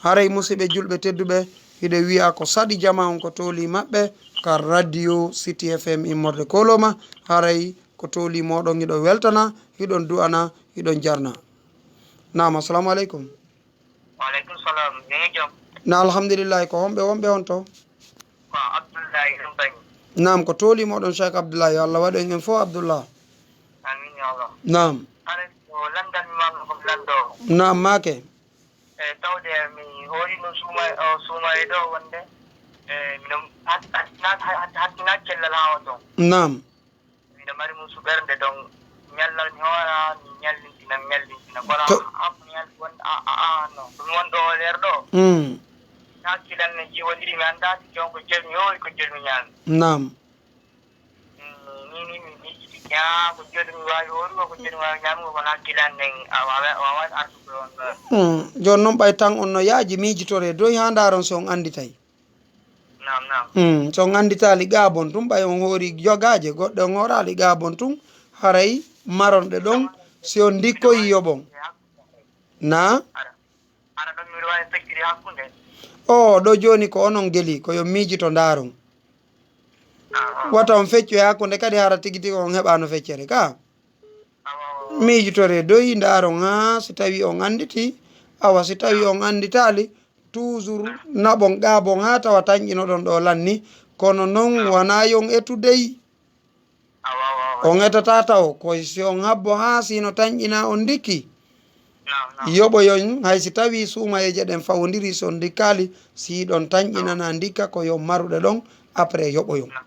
Haray musidɓe julɓe tedduɓe, hiɗe wi'a ko saɗi jama on ko tooli maɓɓe ka radio City F M immorde Koloma. Haray ko tooli mooɗon, hiɗon weltana, hiɗon du'ana, hiɗon jarna. Naam, assalamu aleykum. Wa aleykum salam. Jam e jam. Na, alhamdulillahi. Ko homɓe wonɓe on to? Ko Abdullahi ɗum Bani. Naam, ko tooli moɗon Cheikh Abdullahi. Yo Allah waɗu en en fof Abdullah. Amin ya Allah. Naam. Are ko landan mi ma ko mi lando. Naam, maake. E tawde mi hoori no suuma, o suuma e ɗo wonde. E miɗo hat-, hat-, hat-, hat-, hattinaa cellal haa o ton. Naam. Miɗo mari musu ɓernde ɗon, ñallal mi hoora, mi ñallintina, mi ñallintina. Kono To- a, a, mi ñal-, won-, a, a, a, no. Ɗum won ɗo o leer ɗo. Mm. Hakkilan ne jiwondiri, mi anndaa si jon ko jel mi hoori, ko jel mi ñaami. Naam. Mm, ni, ni, mi miijiti, yaa, ko jel mi waawi hoorugo, ko jel mi waawi ñaamugo, kono hakkilan nen, a waawa, a waawa artugo on ɗo. Mm, jooni noon ɓay tan on no yaaji miijitore doy haa ndaaron so on annditay. Naam, naam. Mm, so on annditaali gaabon tun, ɓay on hoori jogaaje, goɗɗe on hooraali gaabon tun, haray maronɗe ɗon, si on ndikkoyi yoɓon. Na? Ara, ara ɗon miɗo waawi fecciri hakkunde. O, ɗo jooni ko onon geli, ko yo miijito ndaaron. Ah, ah. Wata on feccu e hakkunde kadi hara tigi tigi on heɓaano feccere ka. Awa, awa. Miijitore doyi, ndaaron haa si tawi on annditi. Awa si tawi on annditaali, toujours naɓon gaabon haa tawa tanƴinoɗon ɗo lanni. Kono non wanaa yon etu dey. Awa, awa, awa. On etataa taw, ko si on habbo haa si no tanƴina on ndikki. Naam, naam. Yoɓoyon, hay si tawi suumayeeje ɗen fawondiri, si on ndikkaali, si ɗon tanƴinana ndikka ko yo maruɗe ɗon, après yoɓoyon. Naam.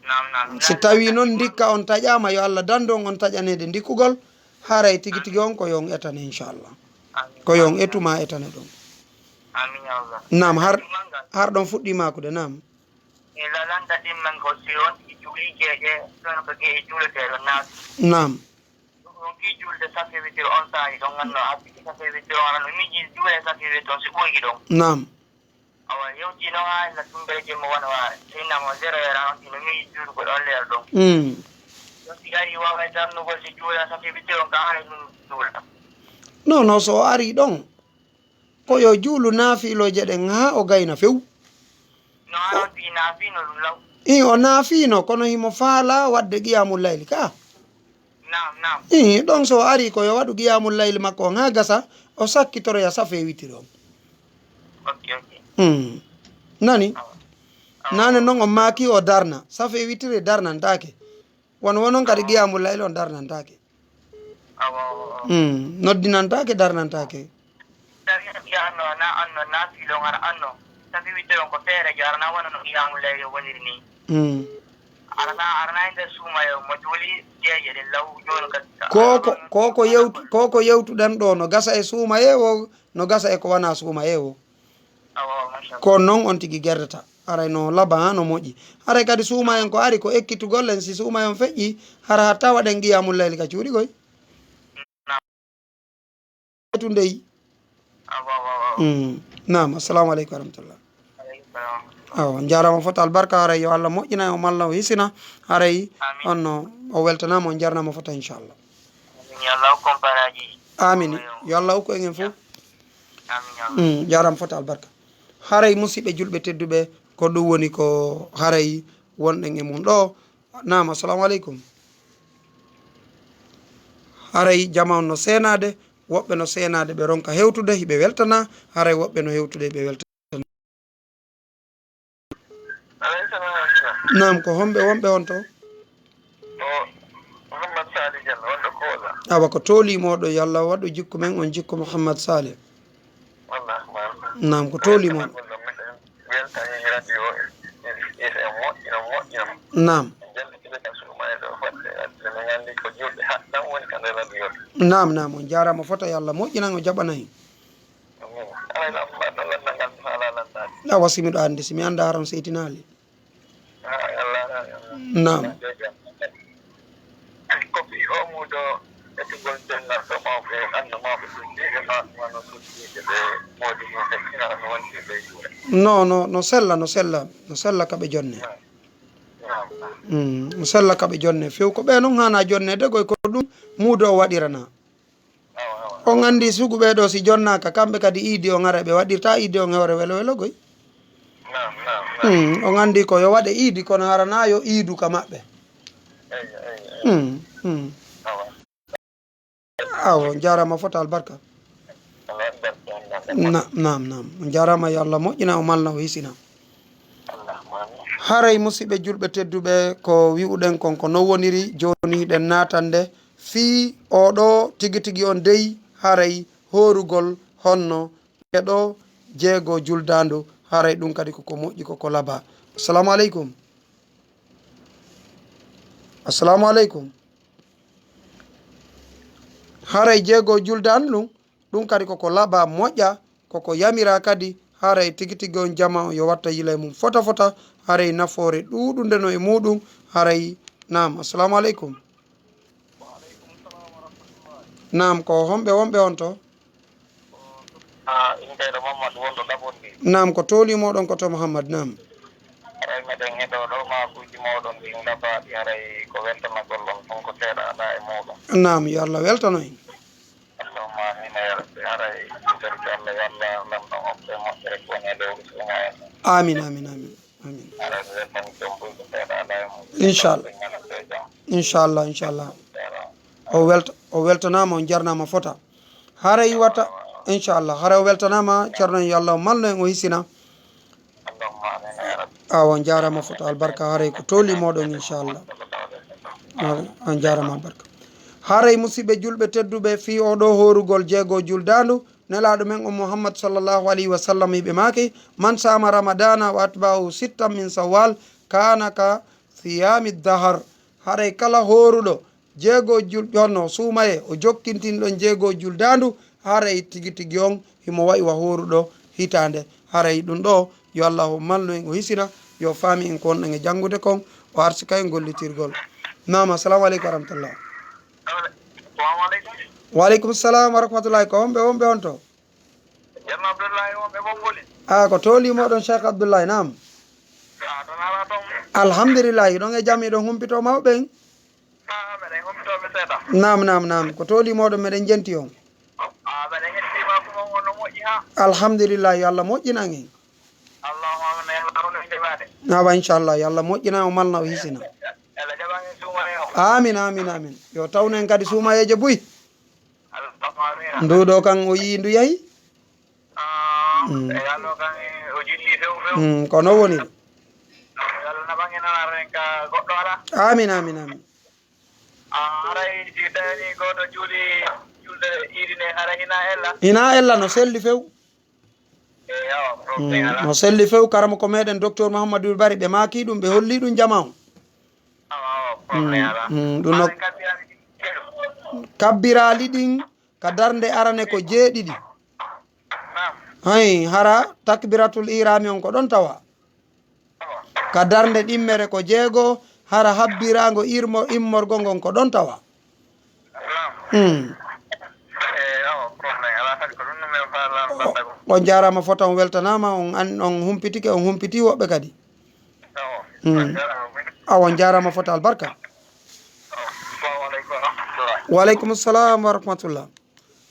Naam, naam. Si tawi non ndikka on taƴaama, yo Allah dandu on on taƴaneede ndikkugol, haray tigi tigi on ko yo on etane, inchallah. Amin. Ko yo on etu ma etane ɗon. Amin, ya Allah. Naam, har, har ɗon fuɗɗi maakude, naam. E lalanta ɗimmen ko si on tigi juuli geeƴe, ɗon ko geeƴe juuletee ɗon naati. Naam. Ɗum ɗon fii juulde safe witiri on saa'i ɗon, ngannoo a sigi safe witiri on, aɗa no miiji juule safe witiri on si ɓooyi ɗon. Naam. Awa, yewtii noon haa illa tumbeeje mo wona wa, sey namo zéro heure on tigi no miiji juulugol on leer ɗon. Mm. Ɗon si ari waaway darnugol si juula safe witiri on ka haray ɗum juula. Non, non, so o arii ɗon, ko yo juulu naafiilooje ɗen haa o gayna few. No haran fii naafiino ɗum law. Ii, o naafiino, kono himo faalaa waɗde qiyamul layli ka. Naam, naam. Ii, ɗon so o arii ko yo waɗu qiyamul layli makko on haa gasa, o sakkitoroya safe witiri on. Ok, ok. Hmm. Nani? Awa. Awa. Nane non on maaki o darna. Safe witiri darnantaake. Won wonon kadi qiyamul layli on darnantaake. Awa, awa, awa. Hmm. Noddinantaake, darnantaake. Tawi en mbiya anno, na anno, na fiilon ara anno. Safi wittiron ko feere jo, ara na wona no qiyamul layli woniri ni. Hmm. Ara na, ara na e nder suumaye mo juuli geeƴe ɗen law jooni kadi. Ko, ko, ko, ko yewtu-, ko, ko yewtuɗen ɗo, no gasa e suumaye o, no gasa e ko wona suumaye o. Awa, awa, machallah. Ko non on tigi gerdata. Haray no laba, no moƴƴi. Haray kadi suuma en ko ari ko ekkitugol en, si suuma en feƴƴi, hara hatta waɗen qiyamul layli ka cuuɗi koy. Naam. Tun dey. Awa, awa, awa. Mm. Naam, assalamu aleykum wa rahmatullah. Aleykum salam. Awa, on jaaraama fota albarka, haray yo Allah moƴƴina, o malla, o hisina, haray Amin. On no, o weltanaama, on jarnaama fota, inchallah. Amin, yo Allah hokku on paraaji. Amin. Amin. Yo Allah hokku en en fof. Amin, amin. Mm, jaaraama fota albarka. Haray musidɓe julɓe tedduɓe, ko ɗum woni ko haray wonɗen e mum ɗo. Naam, assalamu aleykum. Haray jama on no seenaade, woɓɓe no seenaade ɓe ronka hewtude, hiɓe weltana, haray woɓɓe no hewtude hiɓe weltana. Aleykum salam wa rahmatullah. Naam, ko homɓe wonɓe on to? Ko Mouhammad Sali Diallo, wonɗo Koola. Awa, ko tooli mooɗo, yo Allah waɗu jikku men on jikku Mouhammad Sali. Wallah, wallah. Naam, ko tooli mooɗo. Weltani radio o, e, e, e moƴƴina, moƴƴina. Naam. Jallitide ka suuma e ɗo fodde, adde min anndi ko julɓe haɗɗan woni ka nder radio. Naam, naam, on jaaraama fota, yo Allah moƴƴinan, o jaɓana en. Amin. Alay, lamma ɗo lannda ngal mi faalaa lanndaade. Awa, si miɗo anndi, si mi anndaa, haran seytinaali. Ah, Allah, Allah. Naam. Ko fii o muudo etugol jonnal ɗo mawɓe, anno mawɓe suddiiɓe, ma, wano suddiiɓe ɓe moodi mum ɓe kinara no wonti ɓe juure. No, no, no sella, no sella, no sella ka ɓe jonne. Naam. Naam, naam. Mm, no sella ka ɓe jonne. Few ko ɓe non haana jonne de goy ko ɗum muudo o waɗirana. Awa, awa. On anndi sugu ɓee ɗoo si jonnaaka, kamɓe kadi iidi on ara ɓe waɗirta iidi on e hoore welo welo goy. Naam, naam, naam. Hmm, on anndi ko yo waɗe iidi, kono harana yo iidu ka maɓɓe. Eyyo, eyyo, eyyo. Hmm, hmm. Awa. Awa, on jaaraama fota albarka. Allah barka, Allah barka. Na-, naam, naam. On jaaraama, yo Allah moƴƴina, o malna, o hisina. Allahumma amin. Haray musidɓe julɓe tedduɓe, ko wi'uɗen kon ko non woniri, jooni hiɗen naatande fii oo ɗoo tigi tigi on dey, haray hoorugol honno e ɗoo jeego juldaandu, haray ɗum kadi koko moƴƴi, koko laba. Assalamu aleykum. Assalamu aleykum. Haray jeego juldaandu ɗum, ɗum kadi koko laba moƴƴa, koko yamira kadi, haray tigi tigi on jama on yo watta yila e mum fota fota, haray nafoore ɗuuɗunde no e muuɗum, haray naam. Assalamu aleykum. Naam, ko homɓe wonɓe on to? Ah, innde ɗo Mamadou wonɗo Ɗaɓondi. Naam, ko tooli mooɗon ko to Mouhammad, naam. Haray meɗen heɗo ɗo maakuuji mooɗon ɗin labaaɗi, haray ko weltanagol on tun ko seeɗa alaa e muuɗum. Naam, yo Allah weltano en. Allahumma amin ya rabbi. Haray, Allah, yo Allah lanɗo on hokke moƴƴere ko woni e lewru suumaye. Amin, amin, amin, amin. Haray, mi weltan joom buyɗo seeɗa alaa e muuɗum. Inchallah. Inchallah, inchallah. O welt-, o weltanaama, on jarnaama fota. Haray wata, inchallah, haray o weltanaama, Ceerno, yo Allah malnu en, o hisina. Awa, on jaaraama fota albarka, haray ko tooli mooɗon, inchallah. Awa, on jaaraama albarka. Haray musidɓe julɓe tedduɓe, fii oo ɗoo hoorugol jeego juldaandu, Nelaaɗo men on Muhammad sallallahu alayhi wa sallam, hiɓe maaki, "Man saama ramadana wa atba'ahu sittan min sawwal, kana ka siyami dahar." Haray kala hooruɗo jeego jul-, honno suumaye, o jokkintin ɗon jeego juldaandu, haray tigi tigi on himo wa'i wa hooruɗo hitaande. Haray ɗum ɗo, yo Allahu malnu en, o hisina, yo faami en ko wonɗen e janngude kon, o arsi kay gollitirgol. Naam, assalamu aleykum wa rahmatullah. Wa aleykum salam wa rahmatullahi. Ko homɓe wonɓe on to? Ceerno Abdullahi wonɓe Bomboli. A, ko tooli moɗon Cheikh Abdullahi, naam. A, tan ala toon. Alhamdulillahi, ɗon e jam, iɗon humpito mawɓe en. A, meɗen humpito ɓe seeɗa. Naam, naam, naam. Ko tooli moɗon meɗen jenti on. A, meɗen hettima kuma on no moƴƴi ha. Alhamdulillahi, yo Allah moƴƴinan en. Allahumma amin, Allah wona jaɓade. Awa inchallah, yo Allah moƴƴinan o malna o hisina. Allah jaɓan en suumaye o. Amin, amin, amin. Yo tawno en kadi suumayeeje buy. Allahumma amin. Ndu ɗo kan o yii ndu yahi. Ah, Mm. e Allah kan o jilli few few. Mm, ko non woni. Yo Allah naɓan en nana ren ka goɗɗo ala. Amin, amin, amin. Ah, haray si tawni goɗɗo juuli julde iidi nde haray hina ella. Hina ella no selli few. E, awa, problème Mm, ala. No selli few, karamoko meɗen docteur Mouhamadou Bari, ɓe maaki ɗum, ɓe holli ɗum jama on. Awa, awa, problème Mm, ala. mm, ɗum no Haray kabbiraali ɗin. Kabbiraali ɗin ka darnde arane ko jeeɗiɗi. Naam. Hay, hara takbiratul ihrami on ko ɗon tawa. Awa. Ka darnde ɗimmere ko jeego, hara habbiraango irmo-, immorgo ngon ko ɗon tawa. Naam. Mm. E, awa, problème ala, kadi ko ɗum no men faalaa O, battagol. On jaaraama fota, on weltanaama, on an-, on humpitike, on humpiti woɓɓe kadi. Awa. Mm. On jaaraama. Awa, on jaaraama fota, albarka. Awa. Assalamu aleykum wa rahmatullah. Wa aleykum salam wa rahmatullah.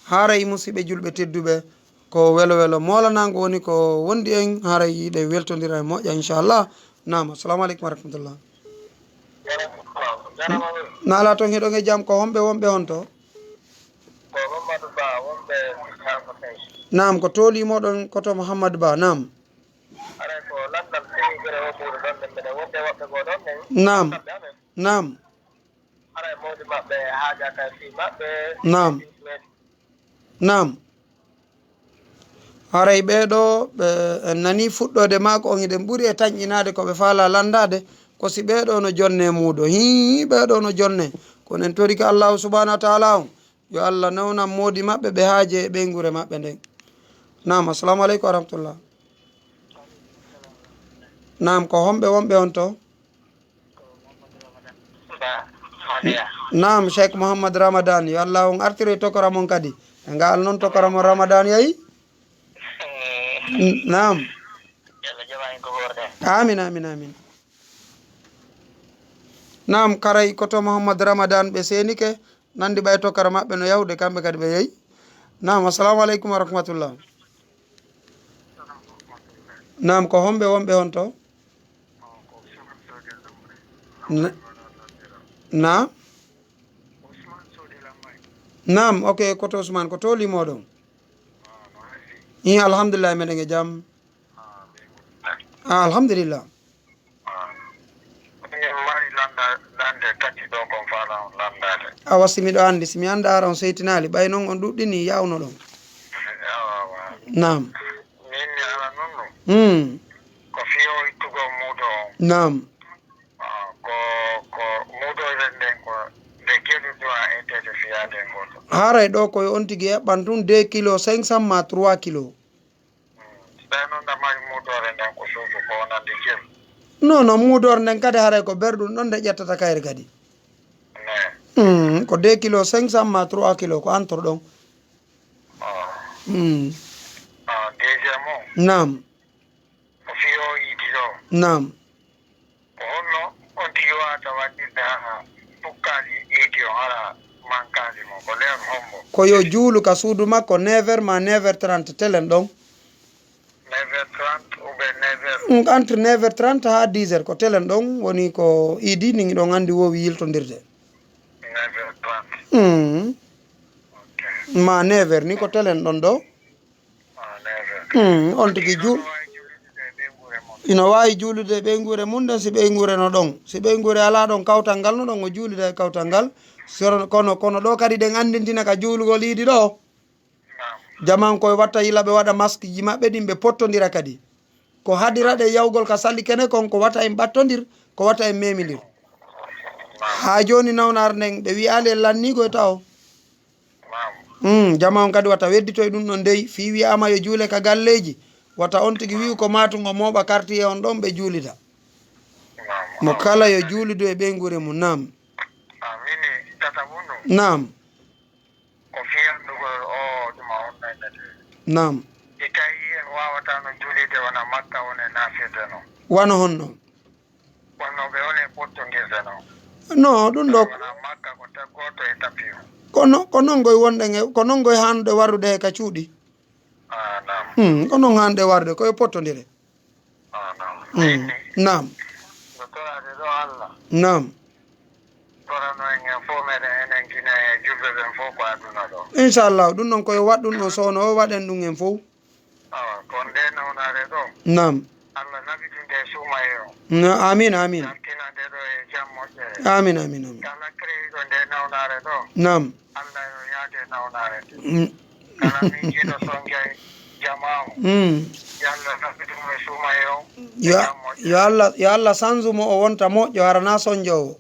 Haray, musiɓɓe julɓe tedduɓe, ko welo welo moolanaango woni ko wondi en, haray yiɗe weltondira e moƴƴa, inchallah. Naam, assalamu aleykum wa rahmatullah. Na ala toon, hiɗon e jam, ko homɓe wonɓe on to? Ko Mamadou Ba, wonɓe Harko Sey. Naam, ko tooli moɗon ko to Mouhamadou Ba, naam. Aray ko landal seyigere o ɓuri ɗon, nden mbeɗa wonde woɓɓe goo ɗon nden. Naam. Kamɓe amen. Naam. Haray mawɗi maɓɓe haaja kay fii maɓɓe. Naam. Naam. Haray ɓee ɗoo, ɓe, en nanii fuɗɗoode maako on, hiɗen ɓuri e tanƴinaade ko ɓe faalaa lanndaade, ko si ɓee ɗoo no jonne muudo. Hii, ɓee ɗoo no jonne. Kono en torike Allaahu subhaanahu wa taala on, yo Allah newnan moodi maɓɓe ɓe haaje e ɓeynguure maɓɓe nden. Naam, assalamu aleykum wa rahmatullah. Naam, ko homɓe wonɓe on to? Ba, Honiya. Naam, Cheikh Mouhammad Ramadan, yo Allah on artire tokora mon kadi. E ngal non tokora mon Ramadan yayi? Eh. N-, naam. Yalla jama en ko horde. Amin, amin, amin. Naam, karay ko to Mouhammad Ramadan ɓe seenike, nandi ɓay tokara maɓɓe no yahude, kamɓe kadi ɓe yehi. Naam, assalamu aleykum wa rahmatullah. Naam, ko homɓe wonɓe on to? Na-, naam? Naam, ok, ko to Ousmane, ko to limoɗon? Ii, alhamdulillah, meɗen e jam. Ah, alhamdulillah. Ah. Min mari landa-, lande tati ɗo kon fala on landade. Awa, si miɗo andi, si mi anda ara on seytinaali, ɓay non on ɗuɗɗini yawno ɗon. Awa, awa. Naam. Min mi ala non no. Hmm. Ko fiyo ittugo muudo on. Naam. Ah, ko, ko muudo nden ko nde kelu ɗo a etede fiyade ngoto. Haray ɗo koye on tigi eɓɓan tun deux kilo cinq cents ma trois kilo. Ɓe noon ɗa mari muudoore nden ko suudu ko wonande jelu. Non, non, muudoore nden kadi haray ko berɗum ɗon nde ƴettata kayre kadi. Ne. Mm, ko deux kilo cinq cents ma trois kilo ko entre ɗon. Oh. Mm. Ah, deuxième o. Naam. Ko fiyo iidi ɗo. Naam. Ko honno on tigi wawata waɗirde haa pukkaali iidi on hara mankaali mo? Ko leer hombo? Ko yo juulu ka suudu makko neuf heures ma neuf heures trente telen ɗon. Neuf heures trente ou bien neuf heures? Mm, entre neuf heures trente haa dix heures ko telen ɗon woni ko iidi ni ɗon andi wowi yiltondirde. Neuf heures trente. Mm. Ok. Ma neuf heures ni ko telen ɗon ɗo. Hmm, on tigi juul-, ino waawi juulude e ɓeynguure mum ɗen, si ɓeynguure no ɗon. Si ɓeynguure alaa ɗon, kawtal ngal no ɗon, o juulida e kawtal ngal. Soro-, kono, kono ɗo kadi ɗen anndintina ka juulugol iidi ɗo. Jaman koye watta yila ɓe waɗa maskiji maɓɓe ɗin, ɓe pottondira kadi. Ko haɗira ɗe yawgol ka salli kene kon, ko wata en ɓattondir, ko wata en memindir. Haa jooni nawnaare nden, ɓe wiyaali en lanniigo e tawo. Mm, jama on kadi wata wedditoy ɗum ɗon dey, fii wiyaama yo juule ka galleeji, wata on tigi wi'u ko maatu ngo mooɓa quartier on ɗon ɓe juulida. Mo kala yo juulidu e ɓeynguure mum. Naam. Amini, tata wonu. Naam. Ko fii anndugol o ɗum a wonnayta de. Naam. Si tawii en waawataa no juulide wona Makka, wona e naafirde no. Wano honno? Wonno ɓe woni e pottondirde no. No, ɗum ɗo. Wona Makka ko ta-, gooto e tapiyo. Ko no-, ko non ngoy wonɗen e, ko non ngoy haanude warrude he ka cuuɗi. Ah, naam. Hmm, ko non haanude warrude, ko e pottondire. Ah, naam. Hmm, naam. No toraade ɗo Allah. Naam. Torano en en fof meɗen enen Gine e julɓe ɓen fof ko aduna ɗo. Inchallah, ɗum noon ko yo waɗ ɗum ɗon sowno o waɗen ɗum en fof. Awa, kono nde nawnaare ɗo. Naam. Allah naɓitu nde suumaye o. Na-, amin, amin. Dartinande ɗo e jam moƴƴere. Amin, amin, amin. Kala creyiɗo nde nawnaare ɗo. Naam. Allah yo yaade nawnaare nde. Mm. Kala miijiiɗo sonjay jamaamu. Mm. Yo Allah naɓitu mo e suumaye o. E Yo, jam moƴƴere. Yo Allah, yo Allah sanzu mo o wonta moƴƴo, hara na sonjoowo.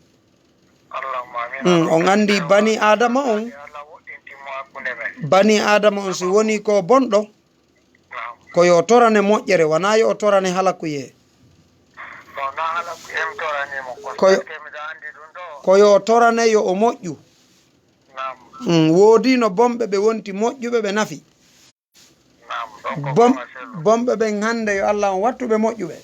Allahumma amin. Mm, on anndi bani Aadama on, Allah woɗɗintin mo hakkunde men. Bani Aadama on, si woni ko bonɗo, naam, ko yo torane moƴƴere, wonaa yo o torane halakuyee. No, na halakuyee mi toranii mo, ko Ko yo, parce que miɗo anndi ɗum ɗo. Ko yo torane yo o moƴƴu. Naam. Mm, woodino bonɓe ɓe wonti moƴƴuɓe, ɓe nafi. Naam, ɗon ko Bom-, bonɓe selluɓe. Bonɓe ɓen hannde yo Allah on wattu ɓe moƴƴuɓe.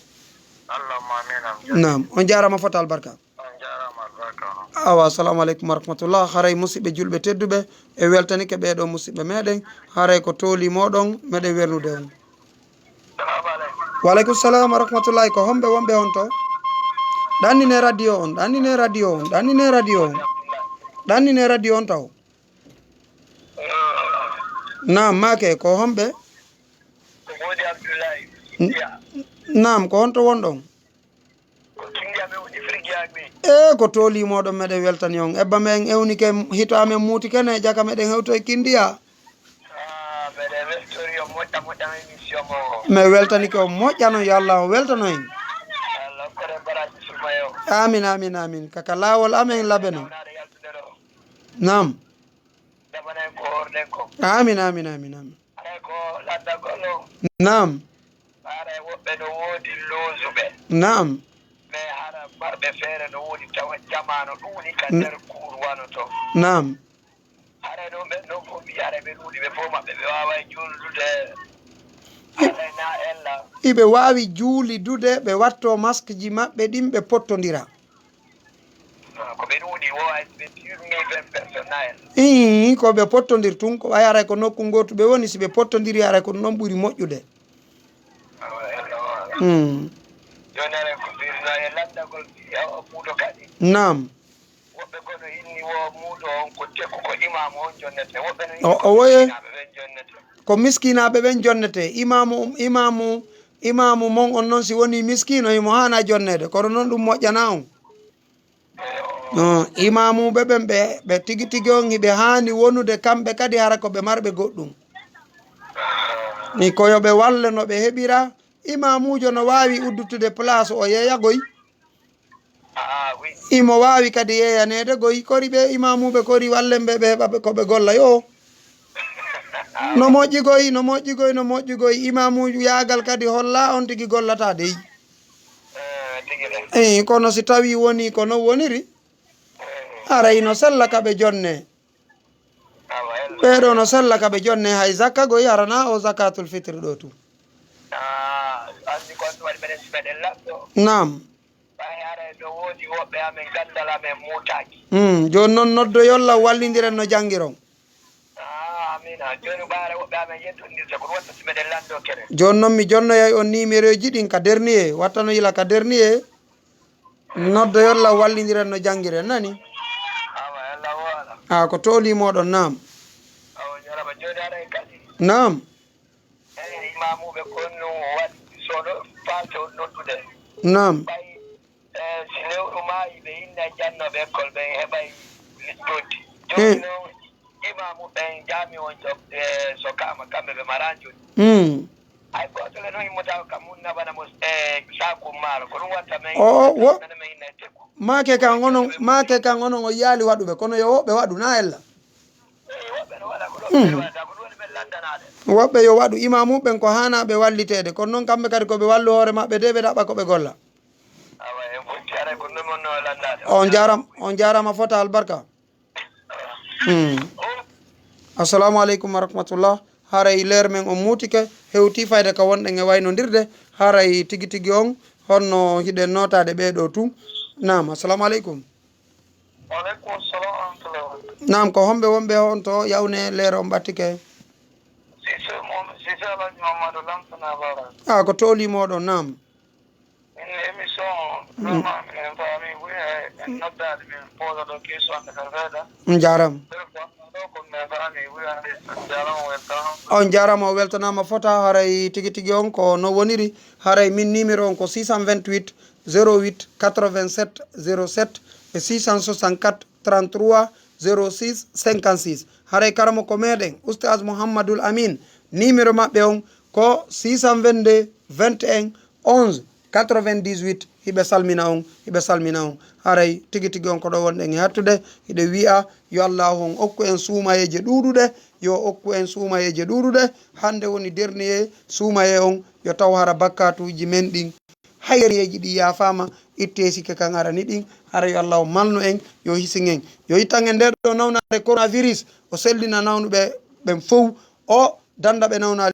Allahumma amin, amin. Naam, on jaaraama fota albarka. On jaaraama albarka on. Awa, assalamu aleykum wa rahmatullah. Haray musidɓe julɓe tedduɓe, e weltanike ɓee ɗoo musidɓe meɗen. Haray ko tooli moɗon, meɗen wernude on. Salamu aleykum. Wa aleykum salam wa rahmatullahi. Ko homɓe wonɓe on to? Ɗannine radio on, ɗannine radio on, ɗannine radio on. Ɗannine radio on taw. Naam, maake, ko homɓe? Ko Moodi Abdullahi, N-, Kindiya. Naam, ko honto wonɗon? Ko Kindiya ɓe woni Firgiya ɓe. E ko tooli moɗon, meɗen weltani on. Ebba men ewnike, hito amen muutike ne, jaka meɗen hewto e Kindiya. Ah, meɗen weltori on moƴƴa, moƴƴa émission mo. Men weltanike on moƴƴa non, yo Allah on weltano en. Allah hokkore baraji sumayo. Amin, amin, amin. Kaka laawol amen labeno. Naam. Jaɓanay ko horɗen ko. Amin, amin, amin, amin. Haray ko laddagol o. Naam. Haray woɓɓe no woodi loosuɓe. Naam. Mais hara marɓe feere no woodi tawa jamaano ɗuuɗi ka N-, nder kuur wano to. Naam. Haray ɗum ɓen ɗon fof mbiya haray ɓe ɗuuɗi, ɓe fof maɓɓe ɓe waaway juuldude. I-, haray na ella. Iɓe waawi juulidude, ɓe watto maskji maɓɓe ɗin, ɓe pottondira. Ah, ko ɓe ɗuuɗi, wo ay ɓe firmi ɓen personnel. Ii, ko ɓe pottondir tun, ko ɓay haray ko nokku ngootu ɓe woni, si ɓe pottondiri haray ko ɗum ɗon ɓuri moƴƴude. Awa, awa. Mm. Jooni haray ko firma e lanndagol fi-, awa, muudo kadi. Naam. Woɓɓe kono inni wo muudo on ko tekku ko imaamu on jonnete. Woɓɓe no inni O, ko o woye. Miskinaaɓe ɓen jonnete. Ko miskinaaɓe ɓen jonnete. Imaamu, imaamu, imaamu mon on non si woni miskiino, himo haana jonneede. Kono non ɗum moƴƴanaa on. No, imaamuuɓe ɓen ɓe, ɓe tigi tigi on hiɓe haani wonude kamɓe kadi hara ko ɓe marɓe goɗɗum. Ni ko yo ɓe walle no ɓe heɓira. Imaamuujo no waawi uddutude place o yeeya goy. Imo waawi kadi yeeyaneede goy. Kori ɓe imaamuuɓe kori wallen ɓe, ɓe heɓa ɓe ko ɓe golla yo. No moƴƴi goy, no moƴƴi goy, no moƴƴi goy. Imaamuujo yaagal kadi holla on tigi gollata dey. Eh, tigi de. Eh, kono si tawi woni ko non woniri, eh, aray no sella ka ɓe jonne. Awa, ella. Ɓee ɗoo no sella ka ɓe jonne hay zakka goy arana o zakatul fitri ɗoo tu. Ah, anndi kon ɗum waɗi meɗen si meɗen lanndo. Naam. Ɓay haray no woodi woɓɓe amen ganndal amen muutaaki. Hmm, jooni non noddoyol law wallindiren no janngiron. Ah, amina. Jooni ɓay haray woɓɓe amen yettondirta ko ɗum watta si meɗen lanndo kene. Jooni non mi jonnoyay on numéroji ɗin ka dernier, watta no yila ka dernier. Noddoyol law wallindiren no janngiren, nani? Awa, Allah wala. Ah, ko tooli moɗon, naam. Awa, jarama. Jooni haray kadi. Naam. Eyi, imaamuuɓe kon no waɗi sono falte on noddude. Naam. Ɓay, eh, si lewru maayi ɓe inna jannooɓe école ɓen heɓay liɗɗoji. Jooni Eh. non, imaamu ɓen jaami on job, eh, so kaama kamɓe ɓe mara joni. Mm. Hay gooto le no immotako kam mun nabana mo, eh, saaku maaro. Ko ɗum watta men O, o, wo-, men inna e tekku. Maake kan onon, maake kan onon o yiyaali waɗuɓe, kono yo woɓɓe waɗu, na ella? Eyi, woɓɓe no waɗa ko ɗum, ɓe waɗata ko ɗum woni ɓe lanndanaade. Woɓɓe yo waɗu, imaamu ɓen ko haanaa ɓe walliteede, kono noon kamɓe kadi ko ɓe wallu hoore maɓɓe de, ɓe ɗaɓɓa ko ɓe golla. Awa, en fof On jaaraama, on jaaraama fota albarka. Hmm. Assalamu aleykum wa rahmatullah. Haray leer men on muutike, hewti fayde ka wonɗen e waynondirde. Haray tigi tigi on, honno hiɗen nootaade ɓee ɗoo tun? Naam, assalamu aleykum. Waaleykum salam wa rahmatullah. Naam, ko homɓe wonɓe on to yawne leer on ɓattike? Sise Mo-, Sise Alhaji Mamadou Lamtana Bara. Ah, ko tooli mooɗon, naam. Min émission o, vraiment, minen faami buy, e, en noddaade min poosa ɗo question de ka seeɗa. On jaaraama. Ɗo ko min faami buy, hannde, on jaaraama, welcome. On jaaraama, o weltanaama fota, haray tigi tigi on ko no woniri, haray min numéro on ko six cent vingt-huit, zéro huit, quatre-vingt-sept, zéro sept e six cent soixante-quatre, trente-trois, zéro six, cinquante-six. Haray karamoko meɗen, Oustaz Mouhamadoul Amine, numéro maɓɓe on ko six cent vingt-deux, vingt et un, onze, quatre-vingt-dix-huit. Hiɓe salmina on, hiɓe salmina on. Haray tigi tigi on ko ɗo wonɗen e hattude. Hiɗe wi'a yo Allahu on okku en suumayeeje ɗuuɗuɗe, yo okku en suumayeeje ɗuuɗuɗe. Hannde woni dernier suumayee on, yo taw hara bakkaatuuji men ɗin, hayreeji ɗi yaafaama, ittee sikke kan arani ɗin. Haray yo Allahu malnu en, yo hisin en. Yo ittan en ndee ɗoo nawnaare coronavirus, o sellina nawnuɓe ɓen fow, o dannda ɓe nawnaali